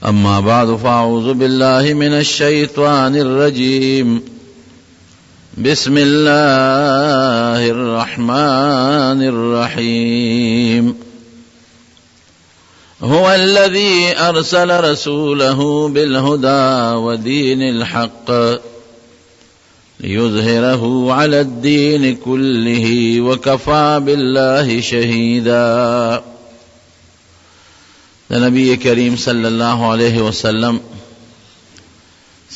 أما بعد فأعوذ بالله من الشيطان الرجيم بسم الله الرحمن الرحيم هو الذي أرسل رسوله بالهدى ودين الحق ليظهره على الدين كله وكفى بالله شهيدا. د نبی کریم صلی الله علیه وسلم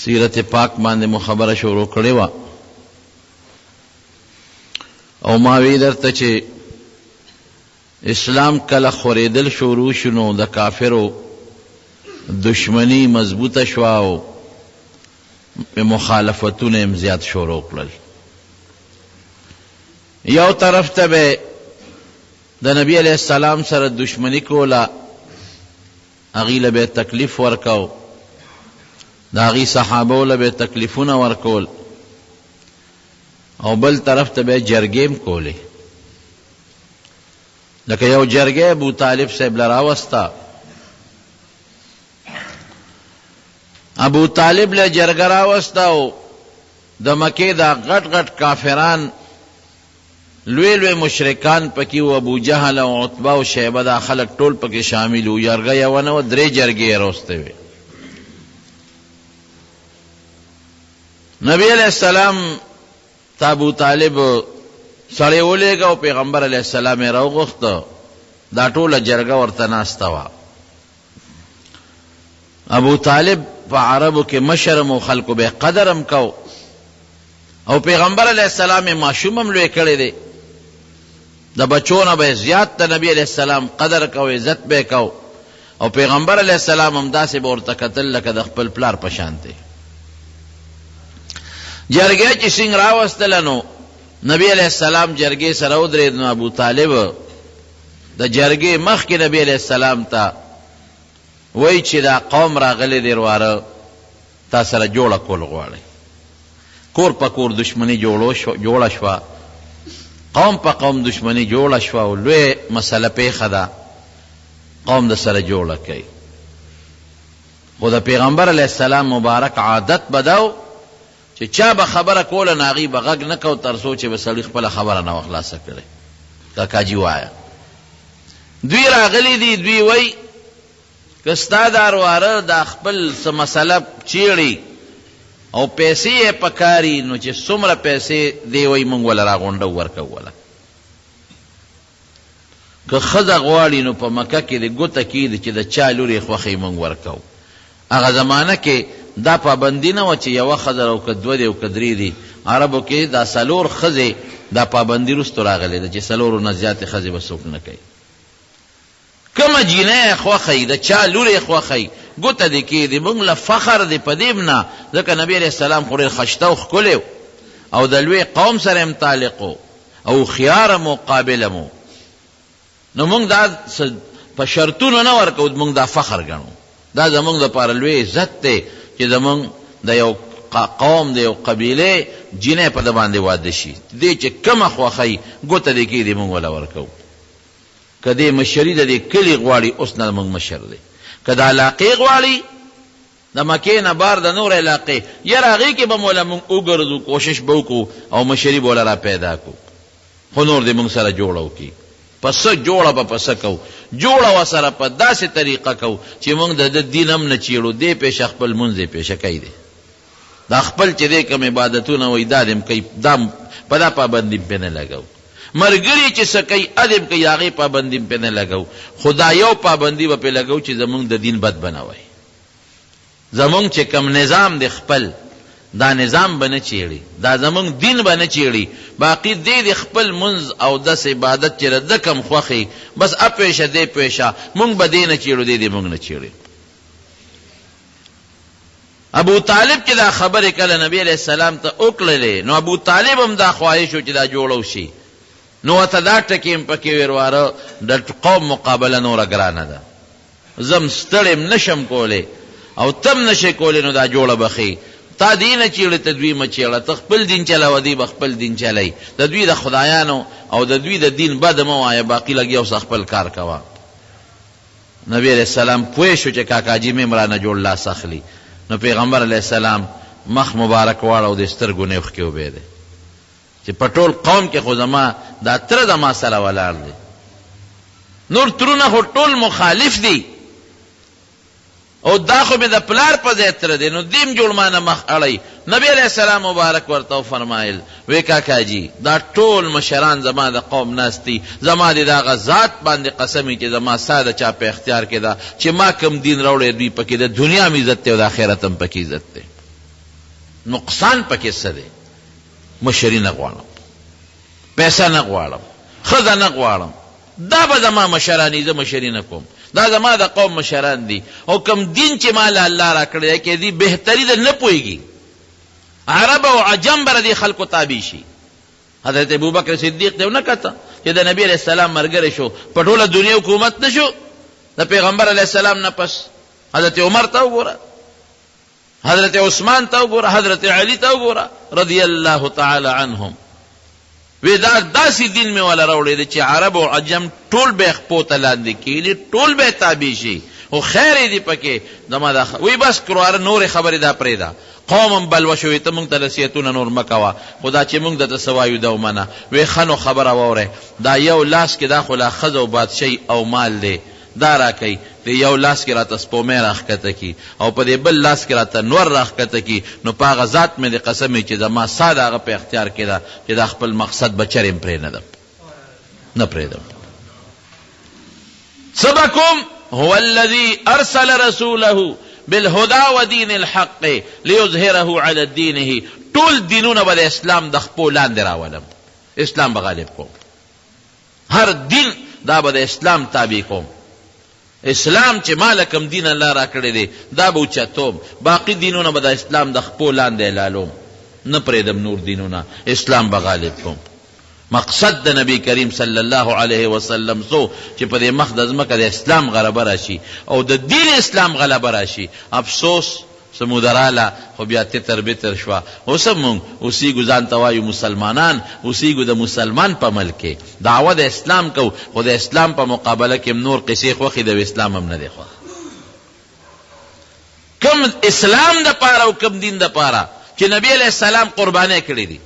سیرت پاک باندې مو خبره شروع کړې وه او ما وی درته چې اسلام کله خورېدل شروع شو نو د کافرو دشمنی مضبوطه شوه او مخالفتونه یې هم زیات شروع کړل. یو طرف ته به د نبی علیه السلام سره دشمنی کوله، هغوی له به یې تکلیف ورکاو، د هغوی صحابو له به یې تکلیفونه ورکول او بل طرف ته به یې جرګې هم کولې. لکه یو جرګه ابو طالب صاحب له راوسته، ابو طالب له جرګه راوسته او د مکې دا غټ غټ کافران لوی لوی مشرکان پکې وو، ابو جهل او عتبه او شیبه دا خلک ټول پکې شامل وو، جرګه یوه نه وه، درې جرګې یې راوستې وې. نبی علیه السلام ته ابو طالب سړی ولېږه او پیغمبر علیه السلام یې راوغوښت، دا ټوله جرګه ورته ناسته وه. ابو طالب په عربو کې مشر هم و، خلکو به یې قدر هم کاوه او پیغمبر علیه السلام یې ماشوم هم لوی کړی دی، د بچو نه به یې زیات د نبي علیه السلام قدر کاوه، عزت به یې کاوه او پیغمبر علیه السلام هم داسې به ورته کتل لکه د خپل پلار په شان دی. جرګه چې څنګه راوستله نو نبی علیه السلام جرګې سره ودرېد، نو ابو طالب د جرګې مخکې نبی علیه السلام ته وایي چې دا قوم راغلی دی ورواره تا سره جوړه کول غواړي. کور په کور دښمني جوړه شوه، قوم په قوم دښمني جوړه شوه او لویه مسله پېښه ده، قوم د سره جوړه کوي. خو د پیغمبر علیه السلام مبارک عادت به دا و چې چا به خبره کوله نو هغوی به غږ نه کو تر څو چې به سړي خپله خبره نه وه خلاصه کړې. کاکاجي وایه دوی راغلي دي، دوی وایي که ستا دا ورواره دا خپل څه مسله چیړي او پیسې یې پکاري نو چې څومره پیسې دی وایي موږ وله راغونډو ورکوو وله. که ښځه غواړي نو په مکه کې دې ګوته کېږدي چې د چا لور یې خوښه وي موږ ورکوو. هغه زمانه کې دا پابندي نه وه چې یوه ښځه او که دوه دي او که درې دي. عربو کې دا څلور ښځې دا پابندي وروسته راغلې ده چې څلورو نه زیاتې ښځې به څوک نه کوي. کومه جینۍ یې خوښه وي، د چا لور یې خوښه وي، ګوته دې کېږدي. موږ له فخر دی په دې هم نه، ځکه نبي علیه السلام خو ډېر خشته او ښکلی و او د لوی قوم سره یې هم تعلق و او هوښیار هم و، قابل هم و. نو موږ دا څه په شرطونو نه ورکوو، موږ دا فخر ګڼو، دا زموږ لپاره لوی عزت دی چې زموږ د یو قوم د یو قبیلې جینۍ په ده باندې واده شي، دې چې کومه خوښه وي ګوته دې کېږدي موږ وله ورکوو. که دې مشري د دې کلي غواړي اوس نه زموږ مشر دی، که د علاقې غواړي د مکې نه بار د نور علاقې یاره هغې کې به مولا موږ وګرځو، کوشش به وکړو او مشري به وله را پیدا کړو، خو نور دې موږ سره جوړه وکړي. په څه جوړه به په څه کوو؟ جوړه ورسره په داسې طریقه کوو چې موږ د ده دین هم نه چیړو، دی پېشه خپل لمونځ یې پېشه کوي دی دا خپل چې دی کوم عبادتونه وایي دا دې هم کوي، دا په دا پابندي هم پرې نه لګوو. مرګري چې څه کوي هغه دې هم کوي، د هغې پابندي هم پرې نه لګوو، خو دا یو پابندي به پرې لګوو چې زموږ د دین بد به نه وایي. زموږ چې کوم نظام دی خپل دا نظام به نه چیړي، دا زموږ دین به نه چیړي، باقي دی دې خپل لمونځ اودس عبادت چې د ده کوم خوښ وي بس اپوه شه دی پوه شه، موږ به دی نه چیړو دی دې موږ نه چیړي. ابو طالب چې دا خبرې کله نبي علیه السلام ته وکړلې نو ابو طالب هم دا خواهش و چې دا جوړه وشي، نو ورته دا ټکی هم پکې ویل وروره د قوم مقابله نوره ګرانه ده، زه هم ستړی یم نه شم کولی او ته هم نه شې کولی نو دا جوړه به ښه وي، تا دوی نه چیړي ته دوی مه چیړه، ته خپل دین چلوه دوی به خپل دین چلوي، د دوی د خدایانو او د دوی د دین بد مه وایه، باقي لګیا اوسه خپل کار کوه. نبی علیه السلام پوه شو چې کاکاجي مې هم رانه جوړ لاس اخلي، نو پیغمبر علیه السلام مخ مبارک واړاوه، د سترګو نه یې اوښکې وبهېدې چې په ټول قوم کې خو زما دا تره زما سره ولاړ دی، نور ترونه خو ټول مخالف دي او دا خو مې د پلار په ځای تره دی، نو دی هم جوړ مانه مخ اړوي. نبي علیه السلام مبارک ورته وفرمایل، وې کاکا جي دا ټول مشران زما د قوم ناست دي، زما دې د هغه ذات باندې قسم وي چې زما ساه د چا په اختیار کې ده، چې ما کوم دین راوړی دوی پکې د دنیا هم عزت دی او د آخرت هم پکې عزت دی، نقصان پکې څه دی؟ مشري نه غواړم، پیسه نه غواړم، ښځه نه غواړم، دا به زما مشران وي، زه مشري نه کوم، دا زما د قوم مشران دي او کوم دین چې ما له الله راکړی دی کې دي بهتري ده نه پوهېږي. عرب او عجم به د دې خلکو تابع شي. حضرت ابوبکر صدیق ته ونه کته چې د نبي علیه السلام ملګری شو، په ټوله دنیا حکومت نه شو د پیغمبر علیه السلام نه پس. حضرت عمر ته وګوره، حضرت عثمان ته وګوره، حضرت علی ته وګوره رضی الله تعالی عنهم. وی دا داسې دین مې وله راوړی دی چې عرب او عجم ټول به خپو ته لاندې کیني، ټول به تابع شي، خو خیر یې دی پکې زما دا وی بس کرواره نورې خبرې دا پرېږده، قوم هم بلوه شو، وی ته مونږ ته نصیحتونه نور مه کوه، خو دا چې مونږ درته څه وایو دا ومنه. وی ښه نو خبره واوره، دا یو لاس کې دا خو لا ښځه او بادشاهي او مال دی، دا راکړئ، دې یو لاس کې راته سپومۍ راښکته کړي او په دې بل لاس کې راته نور راښکته کړي، نو په هغه ذات مې دې قسم وي چې زما ساه د هغه په اختیار کې ده چې دا خپل مقصد به چرې هم پرې نه ږدم، نه پرېږدم. څه به کوم؟ هو الذي ارسل رسوله بالهدی ودین الحق لیظهره علی الدینه، ټول دینونه به د اسلام د خپو لاندې راولم، اسلام به غالب کوم. هر دین دا به د اسلام تابع کوم، اسلام چې ما له کوم دین الله راکړی دی دا به اوچتوم، باقي دینونه به د اسلام د خپو لاندې حلالوم، نه پرېږدم نور دینونه، اسلام به غالب کوم. مقصد د نبی کریم صلی الله علیه وسلم څه و چې په دې مخ د ځمکه د اسلام غلبه راشي او د دین اسلام غلبه راشي. افسوس څه موده راله خو بیا تتر بتر شوه. اوس هم موږ اوسیږو ځان ته وایو مسلمانان، اوسیږو د مسلمان په ملک کې، دعوه د اسلام کوو خو د اسلام په مقابله کې هم نور قصې خوښې دی او اسلام هم نه دی خوښ. کوم اسلام د پاره او کوم دین د پاره چې نبی علیه السلام قربانۍ کړې دي،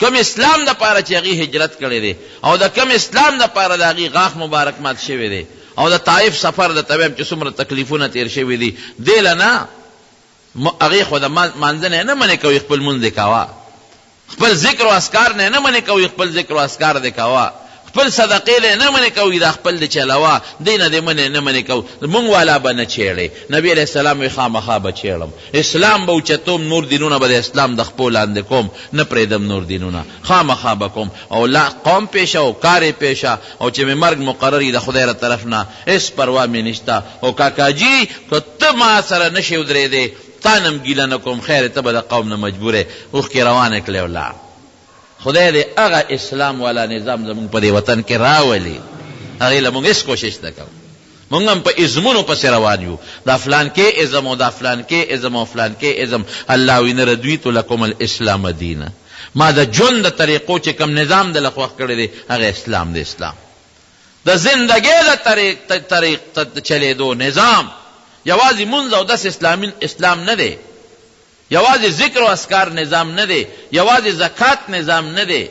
کوم اسلام د پاره چې هغوی هجرت کړی دی او د کوم اسلام د پاره د هغوی غاښ مبارک مات شوی دی او د طائف سفر درته وایم چې څومره تکلیفونه تیر شوي دي دې له نه هغې خو د مانځه نه نه منع کوي خپل لمونځ دې کوه، خپل ذکر او اذکار نه نه منع کوي خپل ذکر او اذکار دې کوه، خپل صدقې له نه منع کوي دا خپل دې چلوه، دې نه دې منع نه منع کوو، مونږ والا به نه چېړې. نبي علیه السلام وایي خامخا به چېړم، اسلام به اوچتوم، نور دینونه به د اسلام د خپو لاندې کوم، نه پرېږدم نور دینونه، خامخا به کوم او لا قوم پېشه او کار یې پېشه او چې مې مرګ مقرر وي د خدای له طرف نه هېڅ پروا مې نشته، خو کاکاجي که ته ما سره نه شې ودرېدی تا نه هم ګیله نه کوم، خیر ته به د قوم نه مجبور یې. اوښکې روانې کړې او لاړ. خدای دې هغه اسلام والا نظام زموږ په دې وطن کې راولي، هغې له موږ هېڅ کوشش نه کوو، موږ هم په ازمونو پسې روان یو، دا فلانکی ازم او دا فلانکی ازم او فلانکی ازم، الله وایي نه رضیت لکم الاسلام دینا، ما د ژوند د طریقو چې کوم نظام دله خوښ کړی دی هغه اسلام دی، اسلام د زندګۍ د طریق چلېدو نظام یوازې لمونځ او دس اسلامي اسلام نه دی، یوازې ذکر او اذکار نظام نه دی، یوازې زکات نظام نه دی،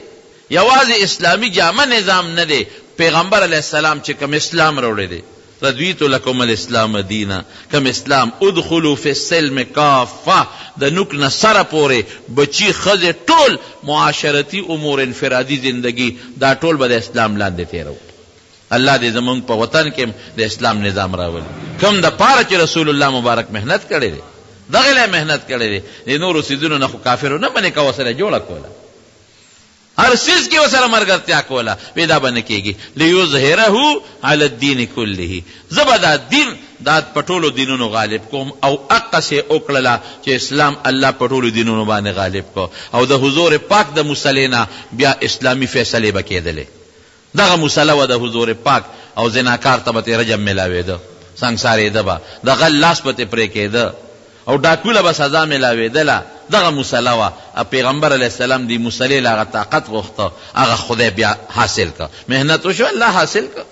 یوازې اسلامي جامه نظام نه دی، پیغمبر علیه السلام چې کوم اسلام راوړی دی، رضیت لکم الاسلام دینا، کوم اسلام، ادخلوا فی السلم کافة، د نوک نه سره پورې بچي، ښځې ټول معاشرتي امور، انفرادي زندګي دا ټول به د اسلام لاندې تېروو. الله دې زمونږ په وطن کې هم د اسلام نظام راولي کوم د پاره چې رسول الله مبارک محنت کړی دی دغه له محنت کړی دی. د نورو څیزونو نه خو کافرو نه منې کوه سره جوړه کوله، هر څیز کې ورسره ملګرتیا کوله، وی دا به نه کېږي. لیظهره علی الدین کله، زه به دا دین دا په ټولو دینونو غالب کوم، او اقسې وکړله چې اسلام الله په ټولو دینونو باندې غالب کړ، او د حضور پاک د مصلې نه بیا اسلامي فیصلې به کېدلې. دغه مصلی وه د حضور پاک او زناکار ته به ترې رجم ملاوېده، سنګسارېده به، د غل لاس به ترې پرې کېده او ډاکو له به سزا ملاوېدله، دغه مصلی وه او پېغمبر علیه السلام دې مصلی له هغه طاقت غوښته، هغه خدای بیا حاصل کړ، محنت وشو الله حاصل کړ.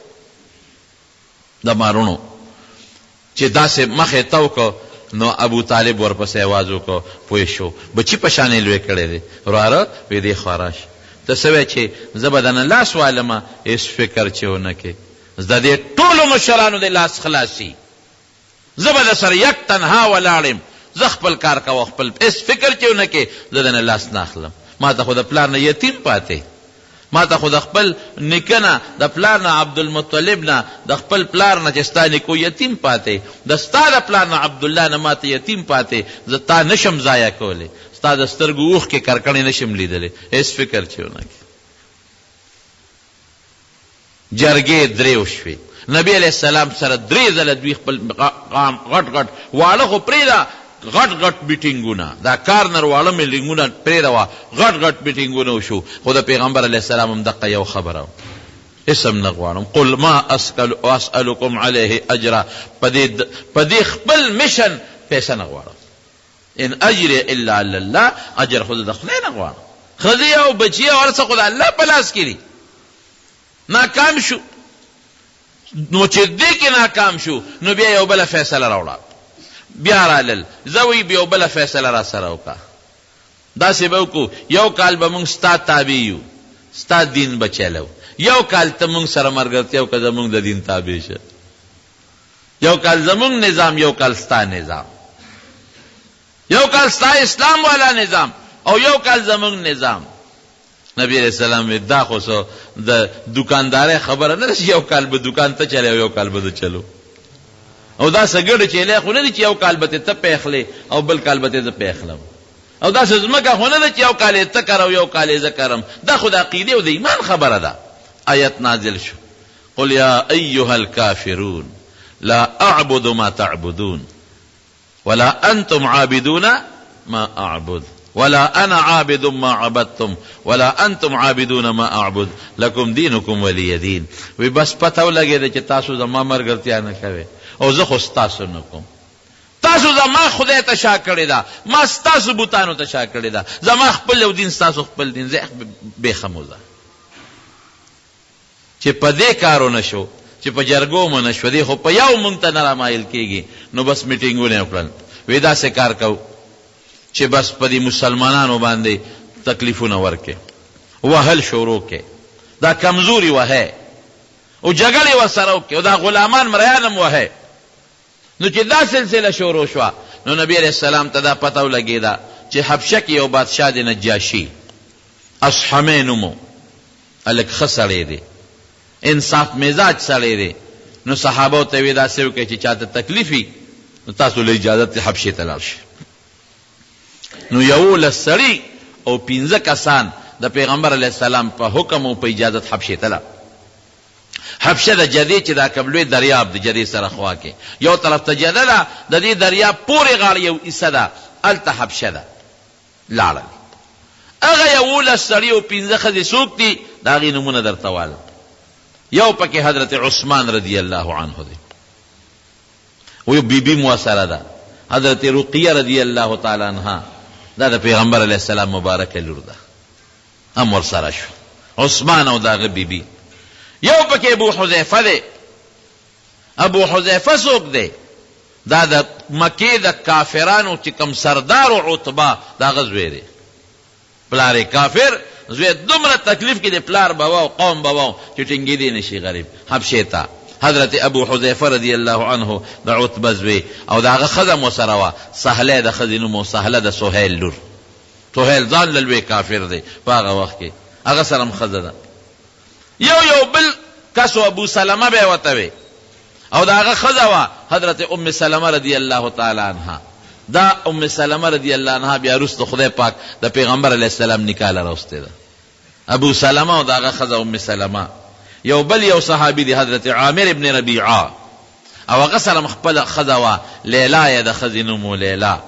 د مارونو چې داسې مخ یې تاو کړ نو ابو طالب ورپسې اواز وکړ، پوه شو بچي په شان یې لوی کړی دی، وراره وې دې خوا راشه، ته څه وایې چې زه به درنه لاس والم، هېڅ فکر چې ونه کړې، د دې ټولو مشرانو دې لاس خلاص شي، زه به درسره یک تنها ولاړ یم، ځه خپل کار کوه خپل، هېڅ فکر چې ونه کړې، زه درنه لاس نه اخلم، ماته خو د پلار نه یتیم پاتې. ما ته خو د خپل نیکه نه، د پلار نه عبدالمطلب نه، د خپل پلار نه چې ستا نیکه و یتیم پاتې، د ستا د پلار نه عبدالله نه ما ته یتیم پاتې، زه تا نه شم ضایع کولی، ستا د سترګو اوښکې کرکڼې نه شم لیدلی، هېڅ فکر چې ونه کړې. جرګې درې وشوې، نبي علیه السلام سره درې ځله دوی خپل غټ غټ واړه خو پرېږده غټ غټ میټینګونه دا کارنر واړه میټینګونه پرېږده وه غټ غټ میټینګونه وشو خو د پیغمبر علیه السلام هم دقه یو خبره وه هېڅ هم نه غواړم قل ما اسألکم علیه اجرا په دې خپل مشن پیسه نه غواړم ان اجري الا علی الله اجر خو زه د خدای نه غواړم ښځې او بچي او هر څه خو د الله په لاس کې دي ناکام شو نو چې دې کې ناکام شو نو بیا یو بله فیصله راوړه بیا رالل زه وی یو بله فیصله را سره وکړه داسې به وکړو یو کال به مونږ ستا تابع یو ستا دین به چلو یو کال ته مونږ سره ملګرتیا وکړه زمونږ د دین تابع شه یو کال زمونږ نظام یو کال ستا نظام یو کال ستا اسلام والا نظام او یو کال زمونږ نظام نبی علیه السلام وی دا خو څه د دوکاندارۍ خبره نه ده چې یو کال به دوکان ته چلې او یو کال به زه چلو او دا څه ګډ چیلې خو نه دي چې یو کال به ته پې او بل کال به زه پې اخلم او دا څه ځمکه خو نه ده چې یو کال یې ته کرم یو کال یې زه کرم دا خو د عقیدې او د ایمان خبره ده آیت نازل شو قل یا ایها الکافرون لا اعبد ما تعبدون ولا انتم عابدون ما اعبد ولا انا عابد ما عبدتم ولا انتم عابدون ما اعبد لکم دینکم ولی دین وی بس پته ولګېده چې تاسو زما ملګرتیا نه کوئ او زه خو ستاسو نه کوم تاسو زما خدای ته شا کړې ده ما ستاسو بتانو ته شا کړې ده زما خپل یو دین ستاسو خپل دین زه بېخه موزه چې په دې کار ونه شو، چې په جرګو مو نه شو، دی خو په یو مونږ ته نه رامایل کېږي، نو بس میټینګونه یې وکړل، وې داسې کار کوو چې بس په دې مسلمانانو باندې تکلیفونه ورکړي، وهل شروع کړي، دا کمزوري وهئ او جګړې ورسره وکړي او دا غلامان مریان هم وهئ. نو چې دا سلسله شروع شوه نو نبي علیه السلام ته دا پته ولګېده چې حبشه کې یو بادشاه دی نجاشي، اصحمه نوم و، هلک ښه سړی دی، انصاف مزاج سړی دی، نو صحابو ته وې داسې وکړئ چې چاته تکلیف وي نو تاسو له اجازه دی حبشې ته لاړ شئ. نو 11 سړي او 5 کسان د پیغمبر علیه السلام په حکم او په اجازت حبشې ته لاړ. حبشه د جدې چې دا کوم لوی دریاب د جدې سره خوا کې یو طرف ته جده ده، د دې دریاب پورې غاړې یو حصه ده، هلته حبشه ده. لاړل. هغه 11 سړي او 5 ښځې څوک دي؟ د هغې نومونه درته والم. یو پکې حضرت عثمان رضی الله عنه دی، او یو بیبي مو سره ده حضرت رقیه رضی الله تعالی عنها، دا د پیغمبر علیه السلام مبارکه لور ده، هم ورسره شو عثمان او د هغه بیبي. یو پکې ابو حذیفه دی. ابو حذیفه څوک دی؟ دا د مکې د کافرانو چې کوم سردار و عتبه، د هغه زوی دی. پلار یې کافر، زوی دومره تکلیف کې دی، پلار به وه او قوم به وه چې ټینګېدی نه شي غریب. حبشې ته حضرت ابو حذیفه رضی الله عنه د عتبه زوی او د هغه ښځه هم ورسره وه، سهله د ښځې نوم و، سهله د سهیل لور. سهیل ځان له لوی کافر دی په هغه وخت کې، هغه سره هم ښځه ده. یو یو بل کس و ابو سلمه به ورته وی او د هغه ښځه وه حضرت ام سلمه رضی الله تعالی عنها. دا ام سلمه رضی الله عنها بیا وروسته خدای پاک د پیغمبر علیه السلام نکاح له راوستې ده. ابو سلمه او د هغه ښځه ام سلمه. یو بل یو صحابي دی حضرت عامر ابن ربیعه او هغه سره هم خپله ښځه وه، لیلا یې د ښځې نوم و، لیلا.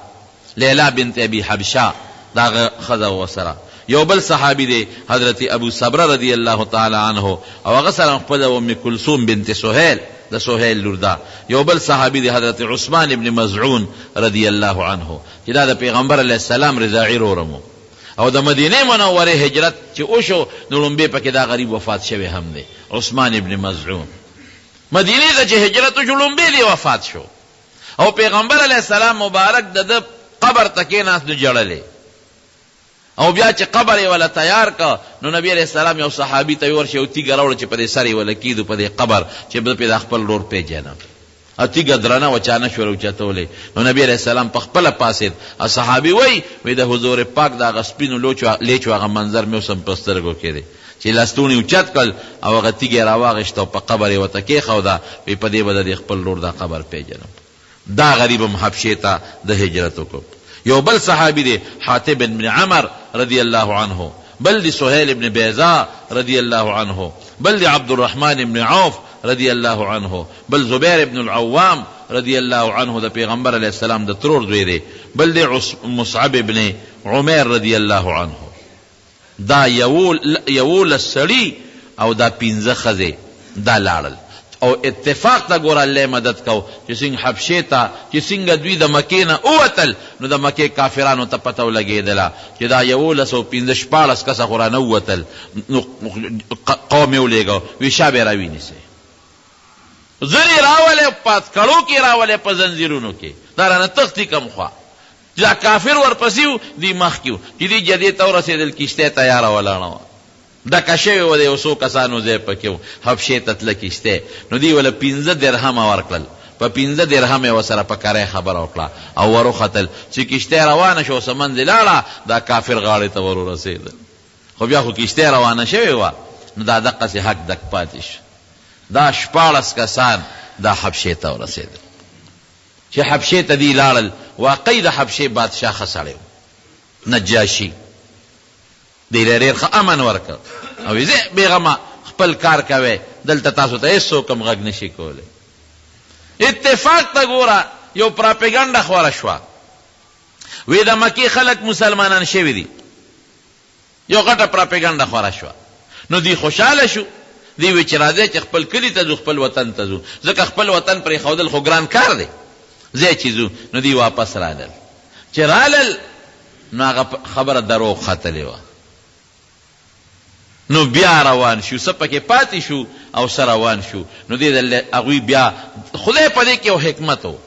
لیلا بنت ابي حبشه د هغه ښځه وه ورسره یو بل صحابي دی حضرت ابو سبره رضی الله تعالی عنه او هغه سره هم خپله ام کلثوم بنت سهیل د سهیل لور ده یو بل صحابي دی حضرت عثمان ابن مظعون رضی الله عنه چې دا د پیغمبر علیه السلام رضاعي رور هم و او د مدینې منورې هجرت چې وشو نو ړومبی پکې دا غریب وفات شوی هم دی عثمان ابن مظعون مدینې ته چې هجرت وشو ړومبی دی وفات شو. او پیغمبر علیه السلام مبارک د ده قبر ته کېناست نو ژړل یې. او بیا چې قبر یې وله تیار کړ نو نبي علیه السلام یو صحابي ته ورشه یو تیږه راوړه چې په دې سر یې وله کېږدو په دې قبر چې زه پرې دا خپل ورور پېژنم. او تیږه درنه وه چا نه شوله اوچتولی نو نبي علیه السلام په خپله پاڅېد او صحابي وایي وایي د حضور پاک د هغه سپینو لوچو لېچو هغه منظر مې اوس هم په سترګو کې دی چې لستوڼي اوچت کړل او هغه تیږه یې راواخیسته او په قبر یې ورته کېښوده وایي په دې به د دې خپل ورور دا قبر پېژنم. دا غریب هم حبشې ته د هجرت وکړ. یو بل صحابي دی حاطب بن عمر رضی الله عنه، بل دی سهیل بن بیضا رضی الله عنه، بل دی عبدالرحمن بن عوف رضی الله عنه، بل زبیر بن العوام رضی الله عنه د پیغمبر علیه السلام د ترور زوی دی، بل دی مصعب بن عمیر رضی الله عنه. دا 11 سړي او دا پنځه ښځې دا لاړل او اتفاق ته ګوره الله مدد کو چې څنګه حبشې ته چې څنګه دوی د مکې نه ووتل نو د مکې کافرانو ته پته ولګېدله چې دا 11 او پنځه 16 کسه خو رانه ووتل نو قوم یې ولېږه وي شا به یې راوینیسئ زر یې راولئ په هتکړو کې یې راولئ په زنځیرونو کې دا رانه تښتي کوم خوا چې دا کافر ورپسې وو، دوی مخکې وو، چې دوی جدې ته ورسېدل، کښتۍ تیاره ولاړه وه، ډکه شوې وه، د یو څو کسانو ځای پکې و، حبشې ته تله کښتۍ، نو دوی ورله پنځه درهمه ورکړل، په پنځه درهمه یې ورسره په کرایه خبره وکړه او وروختل، چې کښتۍ روانه شوه او څه منځ یې لاړه، دا کافر غاړې ته ورورسېدل، خو بیا خو کښتۍ روانه شوې وه، نو دا دقسې هک دک پاتې شو، دا 16 کسان دا حبشې ته ورسېدل. چې حبشې ته دوی لاړل، واقعي د حبشې بادشاه ښه سړی و، نجاشي، دوی له ډېر ښه امن ورکړ او ویې ځئ بېغمه خپل کار کوئ، دلته تاسو ته هېڅوک هم غږ نه شي کولی. اتفاق ته ګوره، یو پراپیګنډه خوره شوه، وې د مکې خلک مسلمانان شوي دي. یو غټه پراپیګنډه خوره شوه نو دوی خوشحاله شو، دوی وی چې راځئ چې خپل کلي ته ځو، خپل وطن ته ځو، ځکه خپل وطن پرېښودل خو ګران کار دی، ځئ چې ځو، نو دوی واپس رالل، چې رالل نو هغه خبره دروغ ختلې وه، نو بیا روان شو، څه پکې پاتې شو او څه روان شو، نو دې ځل هغوی بیا خدای په دې کې یو حکمت و.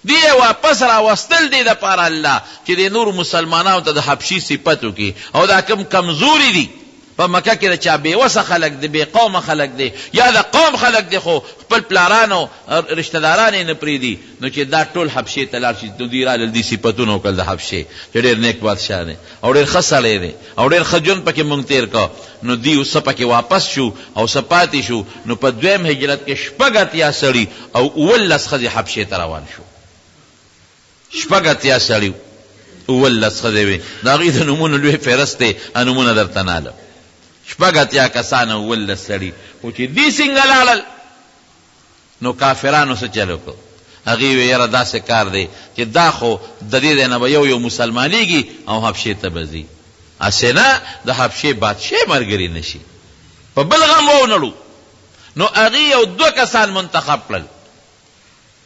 دوی یې واپس راوستل دې لپاره الله چې دې نورو مسلمانانو ته د حبشي صفت وکړي او دا کوم کمزوري دي په مکه کې د چا بې وسه خلک دي، بې قومه خلک دي یا د قوم خلک دي خو خپل پلاران او رشته داران یې نه پرېږدي نو چې دا ټول حبشې ته لاړ شي نو دوی رالل دوی صفتونه وکړل د حبشې چې ډېر نېک بادشاه دی او ډېر ښه سړی دی او ډېر ښه ژوند پکې مونږ تېر کړ نو دوی څه پکې واپس شو او څه پاتې شو نو په دویم هجرت کې 86 سړي او 17 ښځې حبشې ته روان شو. 86 سړي وو، 17 ښځې وې، د هغوی د نومونو لوی فهرست دی، هغه نومونه درته نه الم. 86 کسان او 17 سړي، خو چې دوی څنګه لاړل نو کافرانو څه چل وکړ؟ هغوی ویل یاره داسې کار دی چې دا خو د دې ځای نه به یو یو مسلمانېږي او حبشې ته به ځي، هسې نه د حبشې بادشاه ملګري نه شي، په بل غم وونړو. نو هغوی یو دوه کسان منتخب کړل،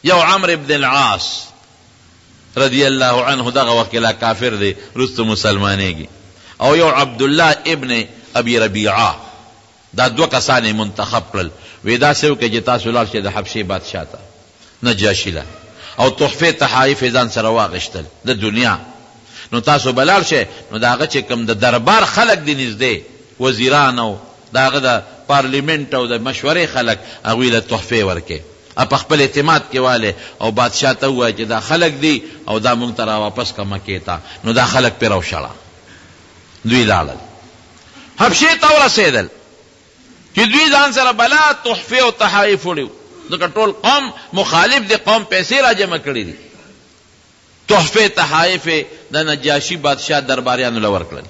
یو عمرو بن العاص رضی الله عنه دغه وخت کې لا کافر دی، وروسته مسلمانېږي، او یو عبدالله ابن ابي ربیعه. دا دوه کسان یې منتخب کړل، وې داسې وکړئ چې تاسو لاړ شئ د حبشې بادشاه ته، نجاشي له، او تحفې تحایف یې ځان سره واخیستل د دنیا، نو تاسو به لاړ شئ، نو د هغه چې کوم د دربار خلک دي نږدې وزیران او د هغه د پارلیمنټ او د مشورې خلک، هغوی له تحفې ورکړئ او په خپل اعتماد کې والئ او بادشاه ته ووایئ چې دا خلک دي او دا مونږ ته راواپس کړه مکې ته، نو دا خلک پرې راوشړه. دوی لاړل. حبشې ته ورسېدل چې دوی ځان سره بلا تحفې او تحایف وړي وو، ځکه ټول قوم مخالف دی، قوم پیسې راجمع کړې دي. تحفې تحایف یې د نجاشي بادشاه درباریانو له ورکړل،